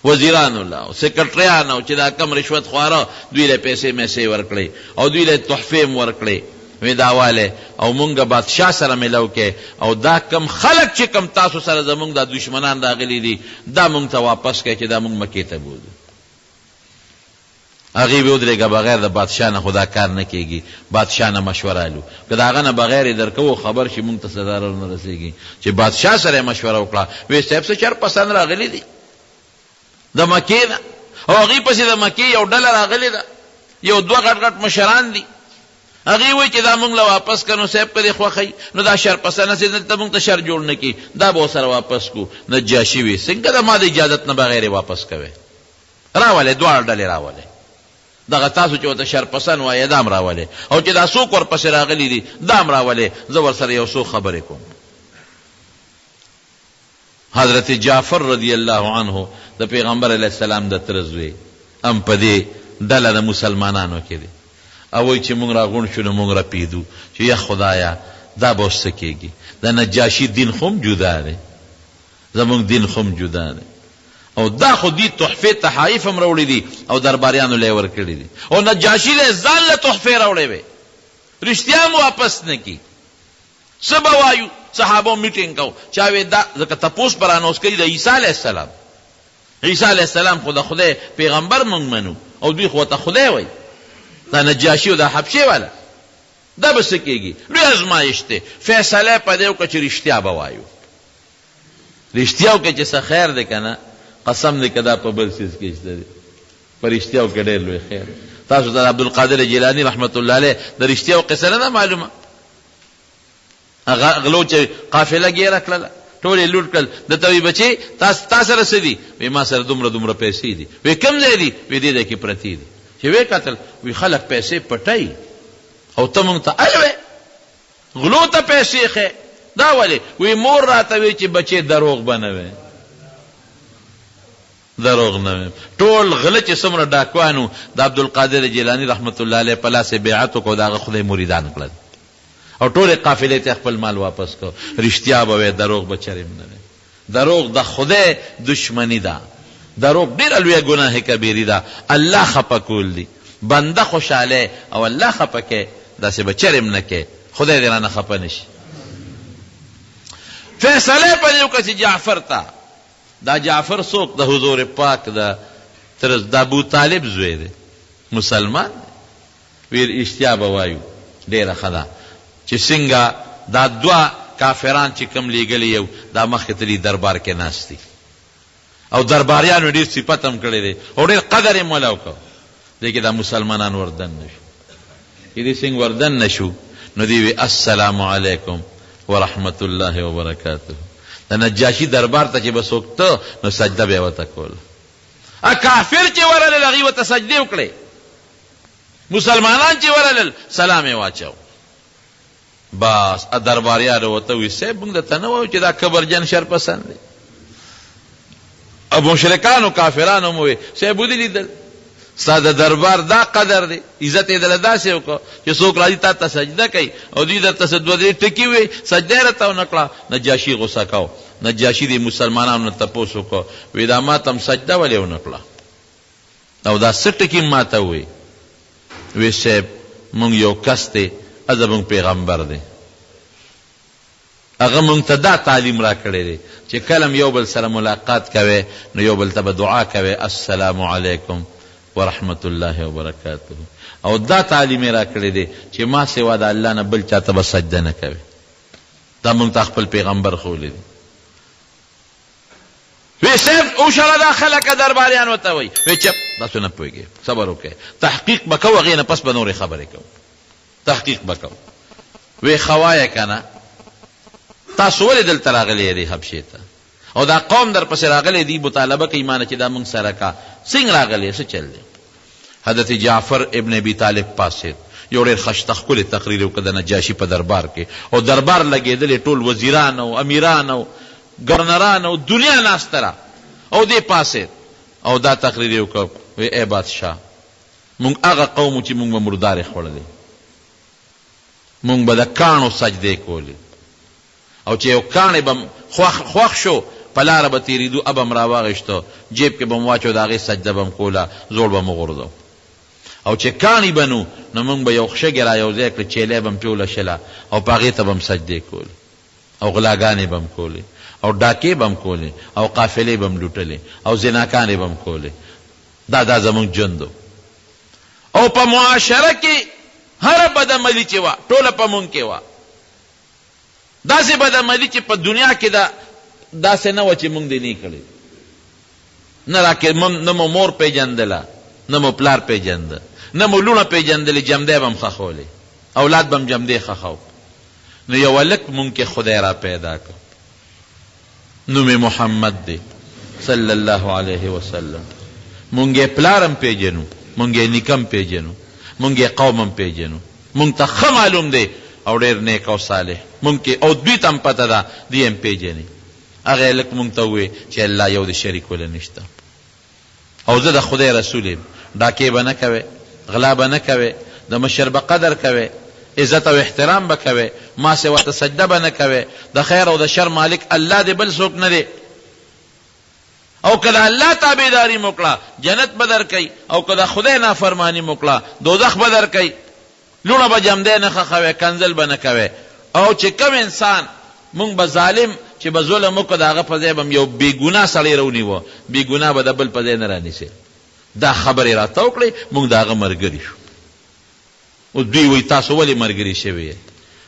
وزیرانو له او سکرټریانو او چې دا کوم رشوت خواره دوی له پیسې میسې ورکړې او دوی له تحفې هم ورکړې. وې دا والې او مونږ بادشاه سره ملاو کړئ او دا کوم خلک چې کوم تاسو سره زمونږ دا دښمنان راغلي دي دا مونږ ته واپس کړئ چې دا مونږ مکې ته بوځو. هغې وې ودرېږه بغیر د بادشاه نه خو دا کار نه کېږي، بادشاه نه مشوره الو، که د هغه نه بغیر یې درکوو خبر شي مونږ ته څه ضرر نه رسېږي، چې بادشاه سره یې مشوره وکړه، وې صاحب څه شر پسند راغلي دي. د مکې نه او هغوی پسې د مکې یو ډله راغلې ده، یو دوه غټ غټ مشران دي. هغوی وایي چې دا مونږ له واپس کړه نو صاحب که دې خوښه وي نو دا شرپسنه چې دلته مونږ ته شر جوړ نه کړي دا به ورسره واپس کړو. نجاشي وي څنګه د ما د اجازت نه بغیر یې واپس کوې؟ راولئ دواړه ډلې راولئ دغه تاسو چې ورته شرپسن وایئ دا هم راولئ او چې دا څوک ورپسې راغلي دي دا هم راولئ زه ورسره یو څو خبرې کوم. حضرت جعفر رضی الله عنه د پیغمبر علیه السلام د تره زوی هم په دې ډله د مسلمانانو کې دی او وایي چې مونږ راغونډ شو نو مونږ رپېدو چې یا خدایه دا به اوس څه کېږي د نجاشي دین خو هم جدا دی زمونږ دین خو هم جدا دی او دا خو دوی تحفې تحایف هم راوړي دي او درباریانو له یې ورکړي دي او نجاشي له ځان له تحفې راوړې وې رښتیا هم واپس نه کړي څه به وایو؟ صحابو میټینګ کاوه، چا وې دا ځکه تپوس به رانه اوس کوي د عیسی علیه السلام، عیسی علیه السلام خو د خدای پیغمبر مونږ منو او دوی خو ورته خدای وایي، دا نجاشي او دا حبشې والا دا به څه کېږي؟ لوی ازمایش دی، فیصله یې په دې وکړه چې رښتیا به وایو، رښتیا وکړئ چې څه خیر دی که نه، قسم دی که دا په بل څیز کې شته دی، په رښتیاو کې ډېر لوی خیر دی. تاسو ته د عبدالقادر جیلاني رحمة الله علیه د رښتیاو قصه نه ده معلومه؟ هغه غلو چې قافله ګیره کړله ټول یې لوټ کړل ده ته وی بچې تا تا سره څه دي وی ما سره دومره دومره پیسې دي وی کوم ځای دي وی دې ځای کې پرتې دي چې وی کتل وی خلک پیسې پټوي او ته مونږ ته الوې غلو ته پیسې ښې دا ولې وی مور راته وی چې بچې دروغ به نه وې دروغ نه ویم ټول غله چې څومره ډاکوان وو د عبدالقادر جیلاني رحمة الله علیه په لاس یې بیعت وکړ او د هغه خدای مریدان کړل او ټولې قافلې ته یې خپل مال واپس کړ. رښتیا به وایې دروغ به چرې هم نه وایې. دروغ د خدای دښمني ده. دروغ ډېره لویه ګناه کبیري ده. الله خپه کول دي. بنده خوشحالوې او الله خپه کوې داسې به چرې هم نه کوې. خدای دې رانه خپه نه شي. فیصله یې په دې وکړه چې جعفر ته دا جعفر څوک د حضور پاک د تره د ابو طالب زوی دی مسلمان دی ویل اشتیا به وایو ډیره ښه ده چې څنګه دا دوه کافران چې کوم لیږلي یو دا مخکې تللي دربار کې ناست دي او درباریانو ډیر صفت هم کړی دی او ډیر قدر یې مولا وکړ دې کې دا مسلمانان وردن شو چې دې څنګه وردن شو نو دی وی السلام علیکم ورحمت الله وبرکاته د نجاشي دربار ته چې به څوک ته نو سجده به یې ورته کوله. ا کافر چې ورغلل هغوی ورته سجدې وکړې، مسلمانان چې ورغلل سلام یې واچاوه. بس ا درباریانو ورته وویل صاحب موږ درته نه وایو چې دا کبرجن شرپسند دی. او مشرکانو کافرانو هم وویل صاحب ودې لیدل ستا د دربار دا قدر دی، عزت یې دله داسې وکړ چې څوک راځي تا ته سجده کوي او دوی درته څه دوه درې ټکي ووایي سجده یې راته ونه کړه. نجاشي غوسه کاو، نجاشي دې مسلمانانو نه تپوس وکړ، وی دا ماته هم سجده ولې ونه کړه او دا څه ټکي هم ماته ووایي؟ وی صاحب مونږ یو کس دی زمونږ پیغمبر دی. هغه مونږ ته دا تعلیم راکړی دی چې کله هم یو بل سره ملاقات کوی نو یو بل ته به دعا کوی السلام علیکم ورحمة الله وبرکاته او دا تعلیم یې راکړی دی چې ما سوا د الله نه بل چا ته به سجده نه کوی دا مونږ ته خپل پیغمبر ښوولی دی. وی صاحب اوشړه دا خلک درباریان ورته وایي وی چپ تاسو نه پوهېږئ صبر وکړئ تحقیق به کوو هغې نه پس به نورې خبرې کوو. تحقیق به کوو. وې ښه وایه کنه تاسو ولې دلته راغلي یې دې حبشې ته او دا قوم درپسې راغلی دی مطالبه کوي مانه چې دا مونږ سره کا څنګه راغلی څه چل دی؟ حضرت جعفر ابن ابي طالب پاڅېد یو ډېر خشته ښکلی تقریر یې وکړ د نجاشي په دربار کې او دربار لګېدلی ټول وزیران او امیران او ګورنران او دنیا ناسته ده او دی پاڅېد او دا تقریر یې وکړ وی ای بادشاه مونږ هغه قوم وو چې مونږ به مردارې خوړلې، مونږ به د کاڼو سجدې کولې او چې یو کاڼی به خوښ خوښ شو په لاره به تېرېدو به مو راواخیستو جیب کې به مو واچو د هغې سجده به مو کوله زوړ به مو وغورځو او چې کاڼي به نو نو مونږ به یو خشګې را یو ځای کړې چیلۍ به مو پرې ولشله او په هغې ته به مو سجدې کولې او غلاګانې به مو کولې او ډاکې به مو کولې او قافلې به مو لوټلې او زناکانې به مو کولې دا دا زموږ ژوند و او په معاشره کې هره بدعملي چې وه ټوله په مونږ کې وه، داسې بدعملي چې په دنیا کې دا داسې نه وه چې مونږ دې نه کړې، نه راکې نه مو مور پېژندله، نه مو پلار پېژنده، نه مو لوڼه پېژندلې، جمدی به هم ښخولې. اولاد به هم جمدې ښخاو. نو یو هلک مونږ کې خدای را پیدا کړ. نوم یې محمد دی صلی الله علیه وسلم. مونږ یې پلار هم پېژنو، مونږ یې نیکه هم پېژنو، مونږ یې قوم هم پېژنو. مونږ ته ښه معلوم دی او ډېر نېک او صالح. مونږ کې او دوی ته هم پته ده، دوی یې هم پېژني. هغه هلک مونږ ته ووې چې الله یو دی شریک ورله نشته. او زه د خدای رسول یم، ډاکې به نه کوې، غلا به نه کوې، د مشر به قدر کوې، عزت او احترام به کوې، ما سوا ته سجده به نه کوې، د خیر او د شر مالک الله دی بل څوک نه دی، او که د الله تابعداري مو کړه جنت به درکوي او که د خدای نافرماني مو کړه دوزخ به درکوي. لوڼه به جمدی نه ښخوی، کنځل به نه کوی او چې کوم انسان مونږ به ظالم چې به ظلم وکړ د هغه په ځای به هم یو بې ګناه سړی راونیوه، بې ګناه به د بل په ځای نه رانیسې. دا خبرې راته وکړې، مونږ د هغه ملګري شو. اوس دوی وایي تاسو ولې ملګري شوي یئ؟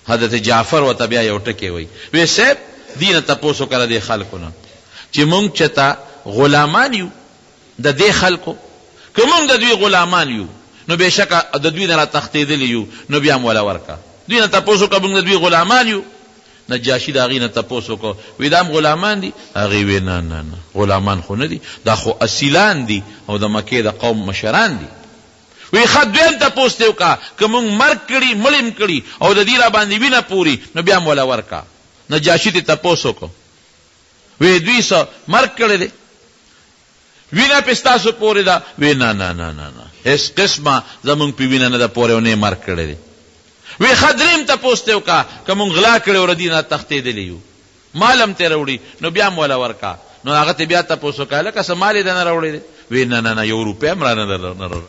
حضرت جعفر ورته بیا یو ټکی وایي، وې صاحب دوی نه تپوس وکړه د دې خلکو نه چې مونږ چېرته غلامان یو؟ د دې خلکو، که مونږ د دوی غلامان یو نو بېشکه د دوی نه را تښتېدلي یو نو بیا هم وله ورکړه. دوی نه تپوس وکړه مونږ د دوی غلامان یو؟ نجاشي د هغوی نه تپوس وکړ وی دا هم غلامان دي؟ هغوی وی نه نه نه غلامان خو نه دي دا خو اصیلان دي او د مکې د قوم مشران دي. وی ښه دویم تپوس ترې وکړه که مونږ مرګ کړي مړ هم کړي او د دوی راباندې وینه پوري نو بیا هم وله ورکړه. نجاشي ترې تپوس وکړ وی دوی څه مرګ کړی دی؟ وینه پې ستاسو پورې ده؟ وی نه نه نه نه نه هیڅ قسمه زمونږ پې وینه نه ده پورې او نه یې مرګ کړی دی. وی ښه دریم تپوس ترې وکړه که مونږ غلا کړې او له دوی نه تښتېدلي یو مال هم ترې راوړي نو بیا هم وله ورکړه. نو هغه ترې بیا تپوس وکړه هلکه څه مال یې درنه راوړی دی؟ وی نه نه نه یو روپۍ هم رانه راوړی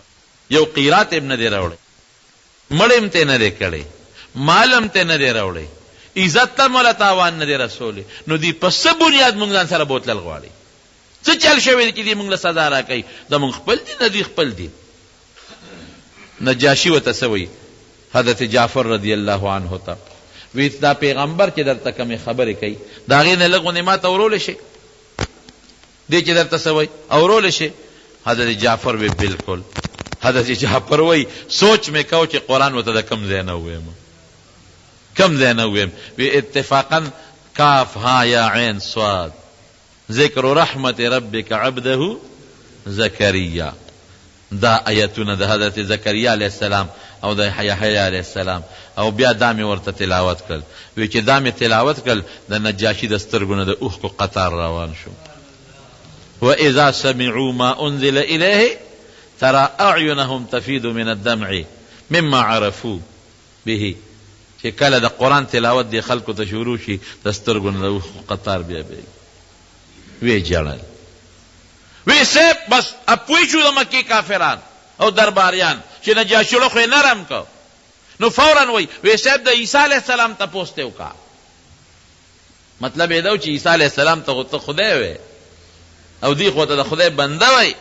یو قیرات یې هم نه دی راوړی. مړ هم ترې نه دی کړی، مال هم ترې نه دی راوړی، عزت ته هم وله تاوان نه دی رسولی، نو دوی په څه بنیاد مونږ ځان سره بوتلل غواړي؟ څه چل شوی دی چې دوی مونږ له سزا راکوي؟ زمونږ خپل دین د دوی خپل دین. نجاشي ورته څه وایي؟ حضرت جعفر رضی الله عنه ته وی دا پیغمبر چې درته کومې خبرې کوي د هغې نه لږ غوندې ما ته ورولی شې؟ دې چې درته څه وایي اورول شي؟ حضرت جعفر وی بالکل. حضرت جعفر وایي سوچ مې کاوه چې قرآن ورته د کوم ځای نه ووایم کوم ځای نه ووایم وی اتفاقا کاف ها یا عین صاد ذکر رحمت ربک عبده زکریا دا ایتونه د حضرت زکریا علیه السلام او د یحیی علیه السلام او بیا دا مې ورته تلاوت کړل. وی چې دا مې تلاوت کړل د نجاشي د سترګو نه د اوښکو قطار روان شو. واذا سمعوا ما انزل الیه تری اعینهم تفیض من الدمع مما عرفوا به چې کله د قرآن تلاوت دې خلکو ته شروع شي د سترګو نه د اوښکو قطار بیا بهیږي. ویې ژړل. وی صیب بس پوه شو د مکې کافران او درباریان چې نجاشي ړه خو یې نرم کړ نو فورا وایي وی صیب د عیسی علیه السلام تپوس ترې وکړه مطلب یې دا و چې عیسی علیه السلام ته خو ته خدای وې او دوی خو ته د خدای بنده وایي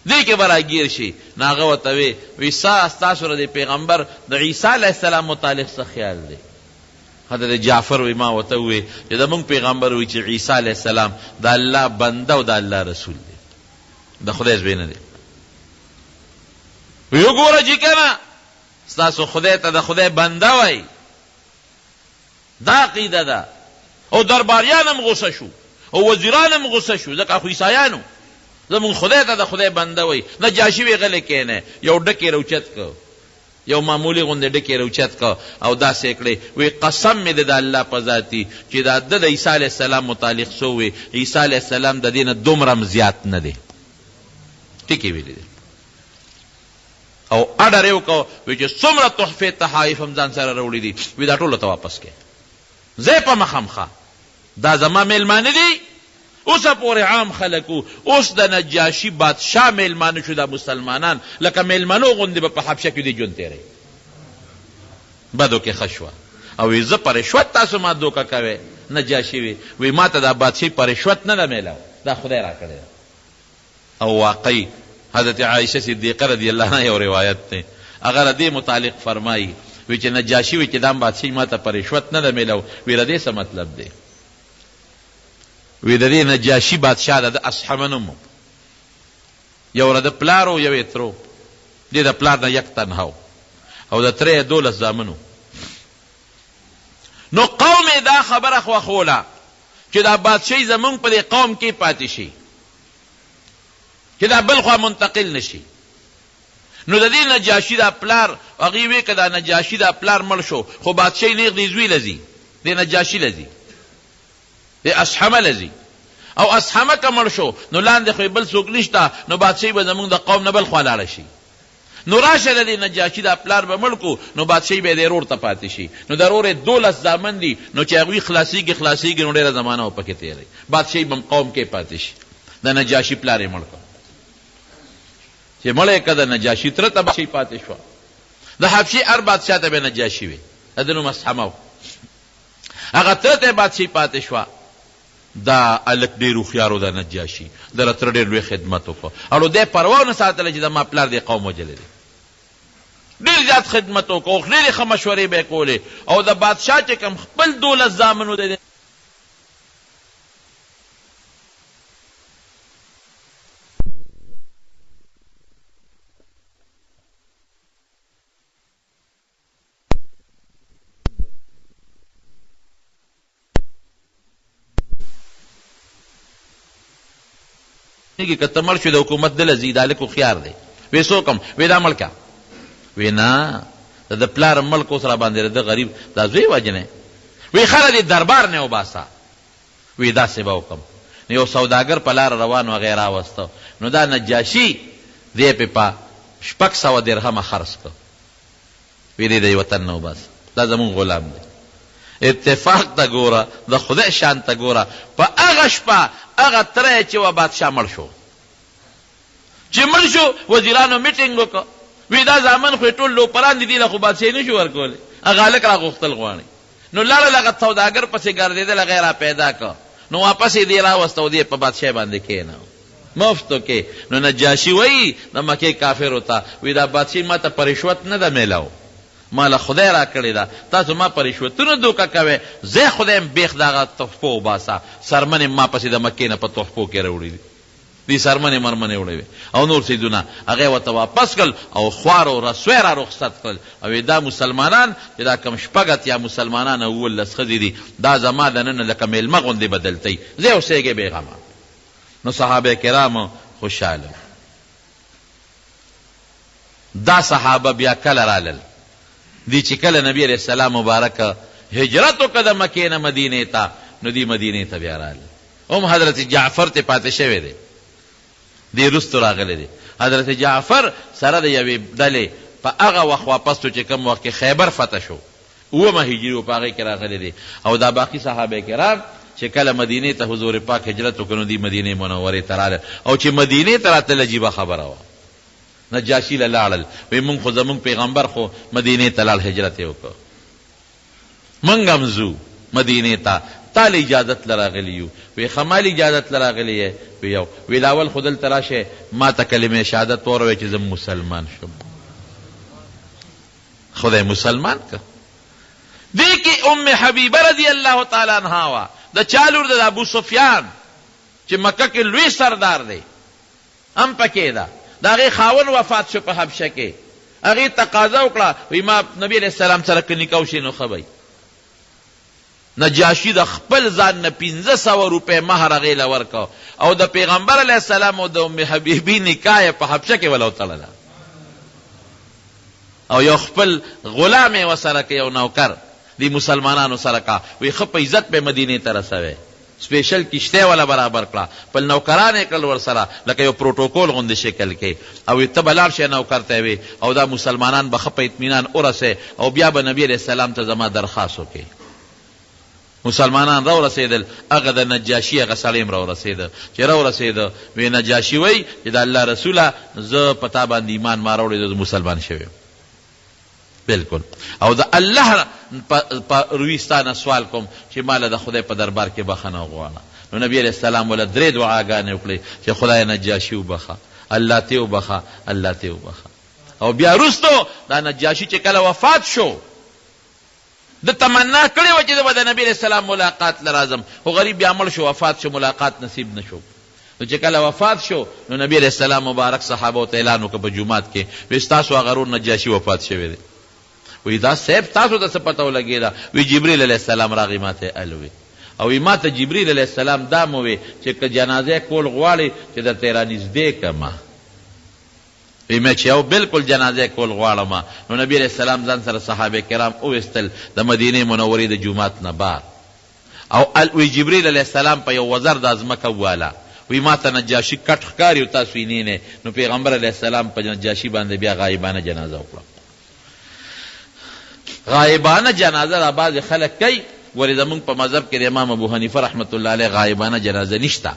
دې کې به راګیر شي نو هغه ورته وی وی ستاسو د پیغمبر د عیسی علیه السلام متعلق څه خیال دی حضرت جعفر وی ما ورته ووی چې زمونږ پیغمبر وی چې عیسی علیه السلام د الله بنده او د الله رسول دی د خدای زوی نه دی وی وګوره چې کنه ستاسو خدای ته د خدای بنده وای دا عقیده ده او درباریان هم غوسه شو او وزیران هم غوسه شو ځکه خو عیسایانو زمونږ خدای ته د خدای بنده وای نجاشي وی غلی کینه یو ډکی راوچت کړ یو معمولي غوندې ډکی راوچت کړ او داسې یې کړې، وې قسم مې دی د الله په ذات وي چې دا ده د عیسی علیه السلام متعلق څه ووې، عیسی علیه السلام د دې نه دومره هم زیات نه دی. ټیک یې ویلي دي. او اډر یې وکړ، وې چې څومره تحفې تحایف هم ځان سره راوړي دي، وې دا ټولو ته واپس کړئ. ځئ په مخه هم ښه. دا زما مېلمانه دي؟ اوسه پورې عام خلک وو، اوس د نجاشي بادشاه مېلمانه شو، دا مسلمانان لکه مېلمنو غوندې به په حبشه کې دوی ژوند تېروي. بدو کې ښه شوه او وي زه په رشوت تاسو ما دوکه کوئ؟ نجاشي وي وي ما ته دا بادشاهي په رشوت نه ده مېلاو، دا خدای راکړې ده. او واقعي حضرت عائشه صدیقه رضی الله عنها یو روایت دی هغه د دې متعلق فرمایي وی چې نجاشي وی چې دا بادشاهي ما ته په رشوت نه ده میلاو وی د دې څه مطلب دی وی د دې نجاشي بادشاه د اصحمه نوم یو د پلار او یو یې ترو دې د پلار نه یک تنها و. او د تره یې دولس زامن وو. نو قوم یې دا خبره خوښوله چې دا بادشاهي زمونږ په دې قوم کې پاتې شي، چې دا بل خوا منتقل نه شي. نو د دې نجاشي دا پلار، هغوی وې که دا نجاشي دا پلار مړ شو خو بادشاهي نېغ دې زوی له ځي، دې نجاشي له ځي، دې اصحمه له ځي، او اصحمه که مړ شو نو لاندې خو یې بل څوک نشته، نو بادشاهي به زمونږ د قوم نه بل خوا لاړه شي. نو راشه د دې نجاشي دا پلار به مړ کړو نو بادشاهي به یې دې ورور ته پاتې شي، نو د ورور یې دولس زامن دي، نو چې هغوی خلاصېږي خلاصېږي نو ډېره زمانه به پکې تېروي، بادشاهي به هم قوم کې پاتې شي. د نجاشي پلار یې مړ کړ، چې مړ یې کړ د نجاشي تره ته بادشاهي پاتې شوه. د حبشې هر بادشاه ته به نجاشي وي، د ده نوم اصحمه و، هغه تره ته یې بادشاهي پاتې شوه. دا هلک ډېر هوښیار و، دا نجاشي د تره ډېر لوی خدمت وکړ، اړو دی پروا ونه ساتله چې زما پلار دې قوم وژلی دی، ډېر زیات خدمت وکړ او ډېرې ښه مشورې به یې کولې، او د بادشاه چې کوم خپل دولس زامن وو د کېږي که ته مړ شوې د حکومت نه لځي دا هلک هوښیار دی. وې څه وکړم؟ وې دا مړ کړه. وې نه د ده پلار مړ که اوس راباندې د ده غریب دا زوی وژنی. وې ښه له دې دربار نه یې وباسه. وې داسې به وکړم. نو یو سوداګر په لاره روان و هغه یې راوسته. نو دا نجاشي دی پې په 600 درهمه خرڅ کړ. وې دې د وطن نه وباسه دا زموږ غلام دی. اتفاق ته ګوره، د خدای شان ته ګوره، په هغه شپه هغه تره یې چې وه بادشاه مړ شو. چې مړ شو وزیرانو میټینګ وکړ، وی دا زامن خو یې ټول لوپران دي، دې له خو بادشاهي نه شو ورکولی، هغه هلک راغوښتل غواړي. نو لاړل هغه سوداګر پسې ګرځېدل، هغه یې راپیدا کړ، نو واپس یې دی راوست او دی په بادشاهي باندې کېناوه مفتو کې. نو نجاشي وایي د مکې کافرو ته، وی دا بادشاهي ماته په رشوت نه ده میلاو، ما له خدای راکړې ده، تاسو ما په رشوتونو دوکه کوئ، ځئ خدای هم بېخ د هغه تحفو وباسه، څرمنې ما پسې د مکې نه په تحفو کې راوړي دي. دې څرمنې مرمنې وړې وې او نور څیزونه هغه یې ورته واپس کړل او خوار او رسوا یې را رخصت کړل او وې دا مسلمانان چې دا کوم 86 مسلمانان او 17 ښځې دي دا زما دننه لکه مېلمه غوندې به دلته وي، ځئ اوسېږئ بې غمه. نو صحابه کرام خوشحاله وو. دا صحابه بیا کله رالل؟ دی چې کله نبی علیه السلام مبارک هجرت وکړ د مکې نه مدینې ته نو دی مدینې ته بیا رالل. هم حضرت جعفر ته پاتې شوی دی، دی وروسته راغلی دی. حضرت جعفر سره د یوې ډلې په هغه وخت واپس شو چې کوم وخت کې خیبر فتح شو، اوومه هجري وه، په هغې کې راغلی دی. او دا باقي صحابه کرام چې کله مدینې ته حضور پاک هجرت وکړ نو دی مدینې منورې ته راغلل او چې مدینې ته راتلل عجیبه خبره وه، نجاشي له لاړل، وایي مونږ خو زمونږ پیغمبر خو مدینې ته لاړ هجرت یې وکړ، مونږ هم ځو مدینې ته، تا له اجازت له راغلي یو. وی ښه ما له اجازت له راغلي یې؟ وی یو. وی لا اول خو دلته راشه ما ته کلمه شهادت وروې چې زه مسلمان شوم. خدای مسلمان که. دې کې ام حبیبه رضی الله تعالی عنها وه، د چا لور ده؟ د ابو سفیان چې مکه کې لوی سردار دی، هم پکې ده. د هغې خاوند وفات شو په حبشه کې، هغې تقاضا وکړه، وایي ما نبي علیه السلام سره که نکاح وشي نو ښه به وي. نجاشي د خپل ځان نه 500 روپۍ مهر هغې له ورکړ او د پیغمبر علیه السلام او د ام حبیبې نکاح یې په حبشه کې وله وتړله او یو خپل غلام یې ورسره کړ، یو نوکر دې مسلمانانو سره کا، وایي ښه په عزت به یې مدینې ته رسوی. سپیشل کشتۍ وله برابر کړه، خپل نوکران یې کړل ورسره لکه یو پروټوکول غوندې شکل کې او وی ته به لاړ شې نوکر ته یې وی او دا مسلمانان به ښه په اطمینان ورسوې او بیا به نبي علیه السلام ته زما درخواست وکړې. مسلمانان راورسېدل، هغه د نجاشي هغه سړی هم راورسېده، چې راورسېده وی نجاشي وایي چې د الله رسوله زه په تا باندې ایمان ما راوړی زه مسلمان شوی یم. بلکل او د الله په روی ستا نه سوال کوم چې ماله د خدای په دربار کې بخښنه وغواړه. نو نبی علیه السلام وله درې دعاګانې وکړې چې خدایه نجاشي وبخښه، الله ته وبخښه، الله ته وبخښه. او بیا وروسته دا نجاشي چې کله وفات شو، ده تمنا کړې وه چې زه به د نبي علیه السلام ملاقات له راځم، خو غریب بیا مړ شو، وفات شو، ملاقات نصیب نه شو. نو چې کله وفات شو نو نبي علیه السلام مبارک صحابو ته اعلان وکړ په جومات کې، وی ستاسو هغه ورور نجاشي وفات شوی دی. وی دا صیب تاسو ته څه پته ولګیده؟ وی جبریل علیه السلام راغی ماته یې ال وی او وی ماته جبریل علیه السلام دا مو وی چې که جنازه کول غواړې چې درته یې رانږدې کړم. وی مې چې او بلکل جنازه کول غواړم. نو نبی علیه السلام ځان سره صحابه کرام وویستل د مدینې منورې د جومات نه بار او ال وی جبریل علیه السلام په یو وزر دا ځمکه وواله وی ماته نجاشي کټ ښکاري او تاسو یې نینئ نو پیغمبر علیه السلام په نجاشي باندې بیا غایبانه جنازه وکړه. غایبانه جنازه دا بعضې خلک کوي، ولې زمونږ په مذهب کې د امام ابو حنیفه رحمة الله علیه غایبانه جنازه نشته.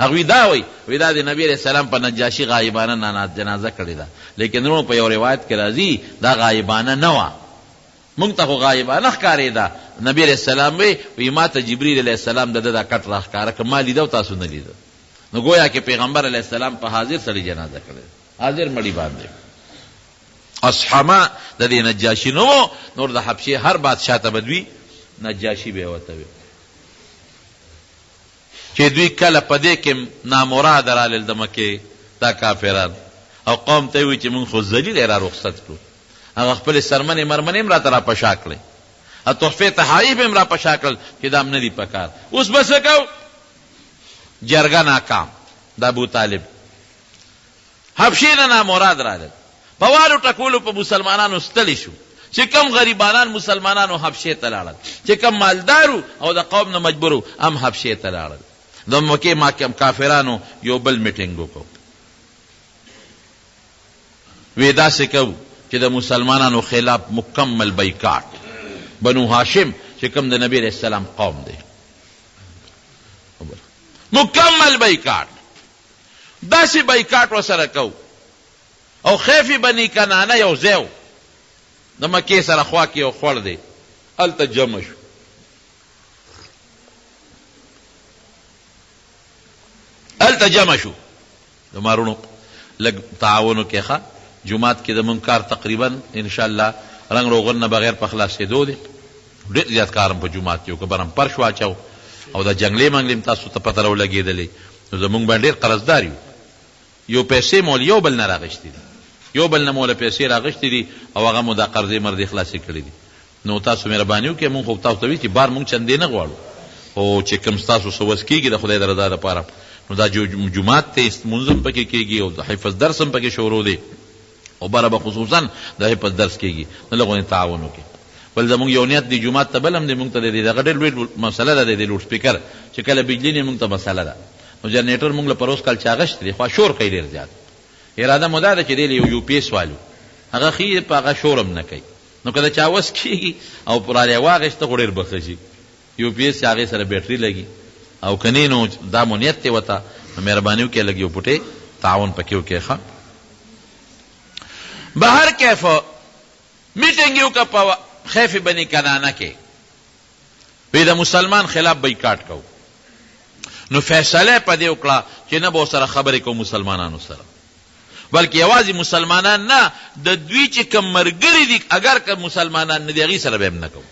هغوی دا وایي، وایي دا د نبي علیه السلام په نجاشي غایبانه جنازه کړې ده، لیکن وروڼو په یو روایت کې راځي دا غایبانه نه وه، مونږ ته خو غایبانه ښکارېده، نبي علیه السلام وایي، وایي ماته جبریل علیه السلام د ده دا کټ راښکاره کړ، ما لیده او تاسو نه لیده، نو ګویا کې پیغمبر علیه السلام په حاضر سړي جنازه کړې ده، حاضر مړي باندې. اصحمه د دې نجاشي نه وو، نور د حبشې هر بادشاه ته به دوی نجاشي به ورته وي. چې دوی کله په دې کې نامراده رالل د مکې دا کافران او قوم ته یې وویل چې موږ خو ذلیل را رخصت کړو، هغه خپلې څرمنې مرمنې هم راته را په شا کړې او تحفې تحایف هم را په شا کړل چې دا هم نه دي په کار، اوس به څه کوو؟ جرګه ناکام د ابوطالب حبشې نه نامراد راغلل، په والو ټکولو په مسلمانانو ستړي شو، چې کوم غریبانان مسلمانان وو حبشې ته لاړل، چې کوم مالدار وو او د قوم نه مجبور وو هم حبشې ته لاړل. د مکې کافرانو یو بل میټنګ وکړ، وې داسې کوو چې د مسلمانانو خلاف مکمل بایکاټ، بنو هاشم چې کوم د نبي علیه السلام قوم دی، مکمل بایکاټ، داسې بایکاټ ورسره کوو او خیف بني کنانه یو ځای و د مکې سره خوا کې یو خوړ دی هلته جمع شو. هلته جمع شو. زما وروڼو لږ تعاون وکړئ ښه جومات کې زمونږ کار تقریبا ان شاء الله رنګ روغن نه بغیر په خلاصېدو دی. ډېر زیات کار هم په جومات کې وکړ، بر هم فرش واچاو او دا جنګلې منګلې هم تاسو ته پته راولګېدلې، نو زمونږ باندې ډېر قرضدار یو، یو پیسې مو له یو بل نه راغشتې دي، یو بل نه مو له پیسې راغشتې دي او هغه مو دا قرضې مرضې خلاصې کړې دي، نو تاسو مهرباني وکړئ، مونږ خو تاسو ته ویل چې بار مونږ چندې نه غواړو، خو چې کوم ستاسو څه وس کېږي د خدای د رضا لپاره، نو دا جومات دی، لمونځ هم پکې کېږي او د حفظ درس هم پکې شروع دی. او بره به خصوصا د حفظ درس کیږي نو لږ غوندې تعاون وکړي. بل زموږ یو نیت دی جومات ته بل هم دی موږ ته د دغه ډېر لوی مسله ده د لوډ سپیکر چې کله بجلي نه موږ ته مسله ده نو جنریټر موږ له پروس کال چا غشتی دی خو شور کوي ډېر زیات اراده مو دا ده چې دی له یو یو پی ایس والو هغه ښي په هغه شور هم نه کوي نو که د چا وس کیږي او رالی واغشته خو ډېر به ښه شي یو پی ایس چې هغې سره بیټري لګي او که نه نو دا مو نیت دی وته نو مهرباني وکړئ لږ یو پوټی تعاون پکې وکړئ ښه بهر کیف میټنګ یو که په خیف بنی کنانه کې وی د مسلمان خلاف بایکاټ کو نو فیصله په دې وکړه چې نه به سره خبرې کوو مسلمانانو سره بلکې یوازې مسلمانان نه د دوی چې کوم مرګري دي اگر که مسلمانان نه دي هغوی سره به هم نه کوو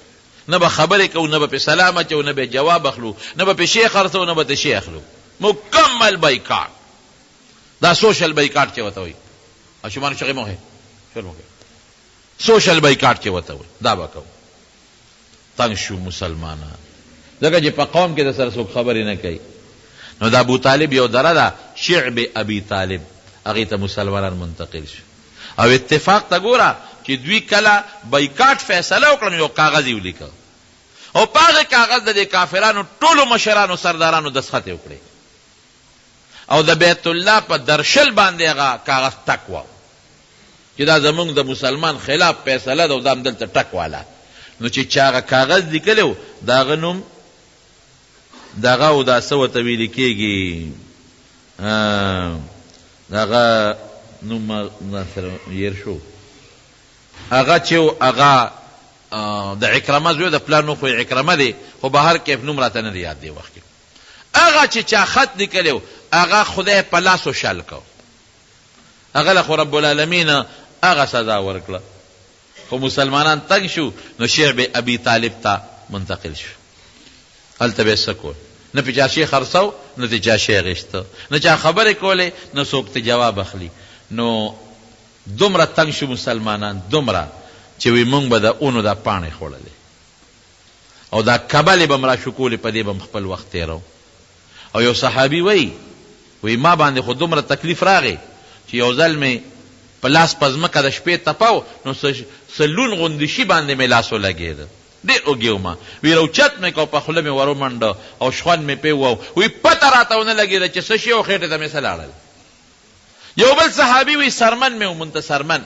نه به خبرې کوو، نه به پرې سلام اچوو، نه به یې جواب اخلو، نه به پرې شی خرڅوو، نه به ترې شی اخلو. مکمل بایکاټ. دا سوشل بایکاټ چې ورته وایي. ماشومانو چغې مه وهئ، شور مه کوئ. سوشل بایکاټ چې ورته وایي، دا به کوو. تنګ شو مسلمانان. ځکه چې په قوم کې درسره څوک خبرې نه کوي. نو د ابوطالب یو دره ده، شعب ابي طالب، هغې ته مسلمانان منتقل شو. او اتفاق ته ګوره چې دوی کله بایکاټ فیصله وکړه نو یو کاغذ یې ولیکه او په هغه کاغذ د دې کافرانو ټولو مشرانو سردارانو دستخط یې وکړې او د بیت الله په درشل باندې هغه کاغذ ټک واو چې دا زمونږ د مسلمان خلاف فیصله ده او دا هم دلته ټک والا نو چې چا هغه کاغذ لیکلی و د هغه نوم دغه او دا څه ورته ویل کېږي د هغه نوم ما ځان سره هېر شو، هغه چې و هغه د عکرمه زوی د پلار نوم خو یې عکرمه دی خو به هر کیف نوم راته نه دی یاد دی وخت کې هغه چې چا خط لیکلی و هغه خدای په لاسو شل کړ هغه له خو رب العالمین هغه سزا ورکړه خو مسلمانان تنګ شو نو شعب ابي طالب ته منتقل شو. هلته به یې څه کول؟ نه پرې چا شی خرڅاو، نه ترې چا شی اخیسته، نه چا خبرې کولې، نه څوک ترې جواب اخلي. نو دومره تنګ شو مسلمانان، دومره چې وی مونږ به د اونو دا پاڼې خوړلې او دا کبلې به هم را شوکولې، په دې به هم خپل وخت تېرو. او یو صحابي وایي، وایي ما باندې خو دومره تکلیف راغی چې یو ځل مې په لاس په ځمکه د شپې تپاو نو څه لون غوندې شي باندې مې لاس ولګېده، ډېر اوږې وم، وایي راوچت مې کړ او په خوله مې ورومنډه او شخوند مې پرې وواهه، وایي پته راته ونه لګېده چې څه شی او خېټې ته مې څه لاړل. یو بل صحابي وایي څرمن مې ومونده، څرمن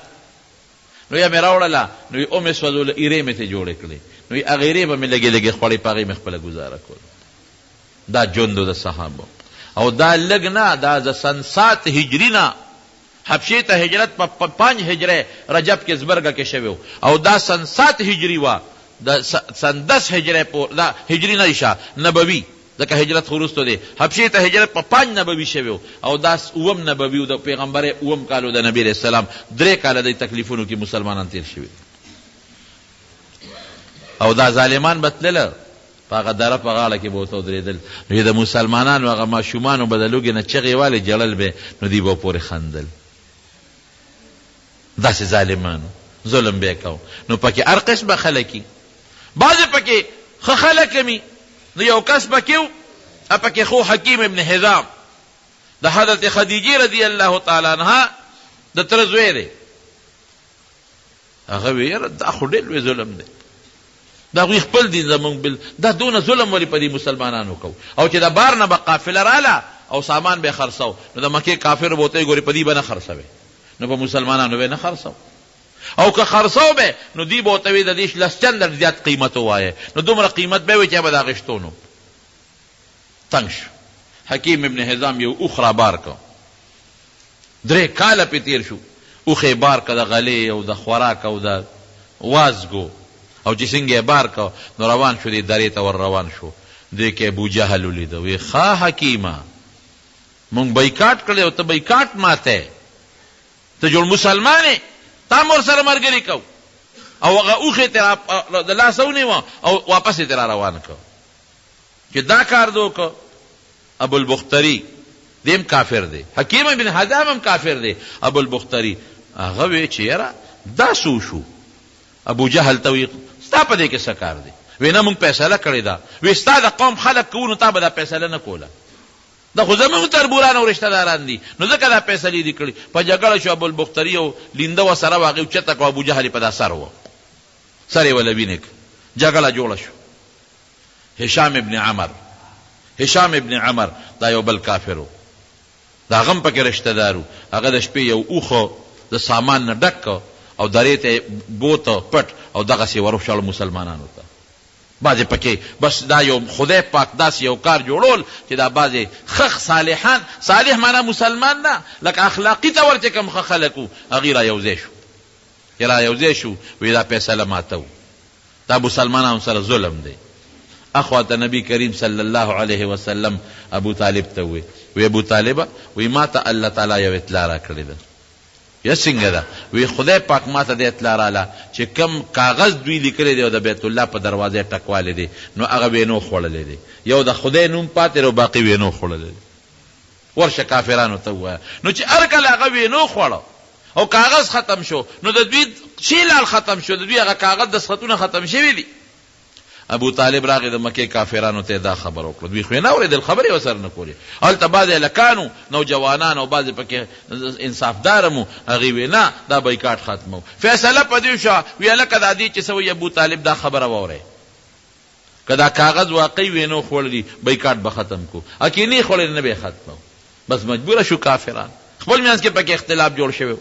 نو یا مې راوړله نو یې ومې سوځوله، ایرې مې ترې جوړې کړې، نو یې هغه ایرې به مې لږې لږې خوړې، په هغې مې خپله ګوزاره کوله. دا ژوند و د صحابو او دا لږ نه، دا د سن 7 هجري نه حبشې ته هجرت په 5 هجري رجب کې زبرګه کې شوی و او دا سن 7 هجري وه، د سن 10 هجري پور دا هجري نه شه نبوي، ځکه هجرت خو وروسته دی، حبشې ته هجرت په 5 نبوي شوی و او دا اووم نبوي و، د پیغمبرۍ اووم کال و، د نبي علیه السلام 3 کاله د تکلیفونو کې مسلمانان تېر شوي دي او دا ظالمان به تلله په هغه دره په غاړه کې به ورته ودرېدل، نو چې د مسلمانانو هغه ماشومانو به د لوږې نه چغې والې ژړل به، نو دوی به پورې خندل. داسې ظالمانو ظلم به یې کاوه. نو پکې هر قسمه خلک وي، بعضې پکې ښه خلک هم وي. نو یو کس پکې و، پکې خو حکیم ابن حزام د حضرت خدیجې رضی الله تعالی عنها د تره زوی دی. هغه وی یاره دا خو ډېر لوی ظلم دی، د هغوی خپل دین زمونږ بل، دا دونه ظلم ولې په دې مسلمانانو کوو؟ او چې د بار نه به قافله راله او سامان به یې خرڅاو، نو د مکې کافرو به ورته ویل ګورې په دوی به نه خرڅوې، نو په مسلمانانو به یې نه خرڅاو، او که خرڅاو به نو دوی به ورته ویل د دې 10 چنده زیات قیمت ووایه، نو دومره قیمت به یې وایي چې به د اخیستو نو تنګ شو. حکیم ابن حزام یو اوښ را بار کړ، 3 کاله پرې تېر شو، اوښ یې بار کړ د غلې او د خوراک او د وازګو، او چې څنګه یې بار کړ نو روان شو، دې درې ته ور روان شو، دې کې ابو جهل ولیده، وی ښه حکیمه مونږ بایکاټ کړی او ته بایکاټ ماته، ته جوړ مسلمان یې، تا هم ورسره ملګری کوو، او هغه اوښ یې ترې د لاسه ونیوه او واپس یې ترې را روان کړ. چې دا کار دې وکړ، ابوالبختري دی هم کافر دی، حکیم بن حزام هم کافر دی، ابوالبختري هغه وی چې یاره دا څه وشو؟ ابو جهل ته وی ستا په دې کې څه کار دی؟ وی نه مونږ فیصله کړې ده. وی ستا د قوم خلک که وو نو تا به دا فیصله نه کوله، دا خو زمونږ تربوران او رشته داران دي نو ځکه دا فیصلې دي کړي. په جګړه شو، ابوالبختري او لینده ورسره وه، هغې اوچته کړه، ابو جهل یې په دا سر وه، سر یې وله وینې کړ، جګړه جوړه شوه. هشام ابن عمر، هشام ابن عمر دا یو بل کافر و، د هغه هم پکې رشته دار و، هغه د شپې یو اوښ د سامان نه ډک کړ او درې ته یې بوته پټ او دغسې یې وروشاړو مسلمانانو ته. بعضې پکې بس دا یو خدای پاک داسې یو کار جوړول چې دا بعضې ښه صالحان، صالح معنا مسلمان نه، لکه اخلاقي طور چې کوم ښه خلک وو هغوی را یوځای شو، چې را یوځای شو وایي دا فیصله ماتوو. دا مسلمانانو سره ظلم دی. اخوا ته نبی کریم صلی الله علیه وسلم ابو طالب ته ووی، وی ابو طالبه، وی ماته الله تعالی یو اطلاع راکړې ده. یا څنګه ده؟ وی خدای پاک ماته دا اطلاع راله چې کوم کاغذ دوی لیکلی دی او د بیت الله په دروازه یې ټکوالی دی نو هغه وینو خوړلی دی، یو د خدای نوم پاتې دی او باقي وینو خوړلی دی. ورشه کافرانو ته ووایه. نو چې هر کله هغه وینو خوړه او کاغذ ختم شو نو د دوی شی لاړ ختم شو، د دوی هغه کاغذ دستخطونه ختم شوي دي. ابو طالب راغی د مکې کافرانو ته یې دا خبره وکړه، دوی خو یې نه اورېدل، خبرې یې ورسره نه کولې. هلته بعضې هلکان وو نوجوانان او بعضې پکې انصافدار هم وو، هغوی ویل نه دا بایکاټ ختموو. فیصله په دې وشوه، وی هلکه دا دې چې څه وایي ابو طالب دا خبره واورئ، که دا کاغذ واقعي وینو خوړلي بایکاټ به ختم کړو، او که یې نه خوړلی نه به یې ختموو. بس مجبوره شو کافران، خپل منځ کې پکې اختلاف جوړ شوی و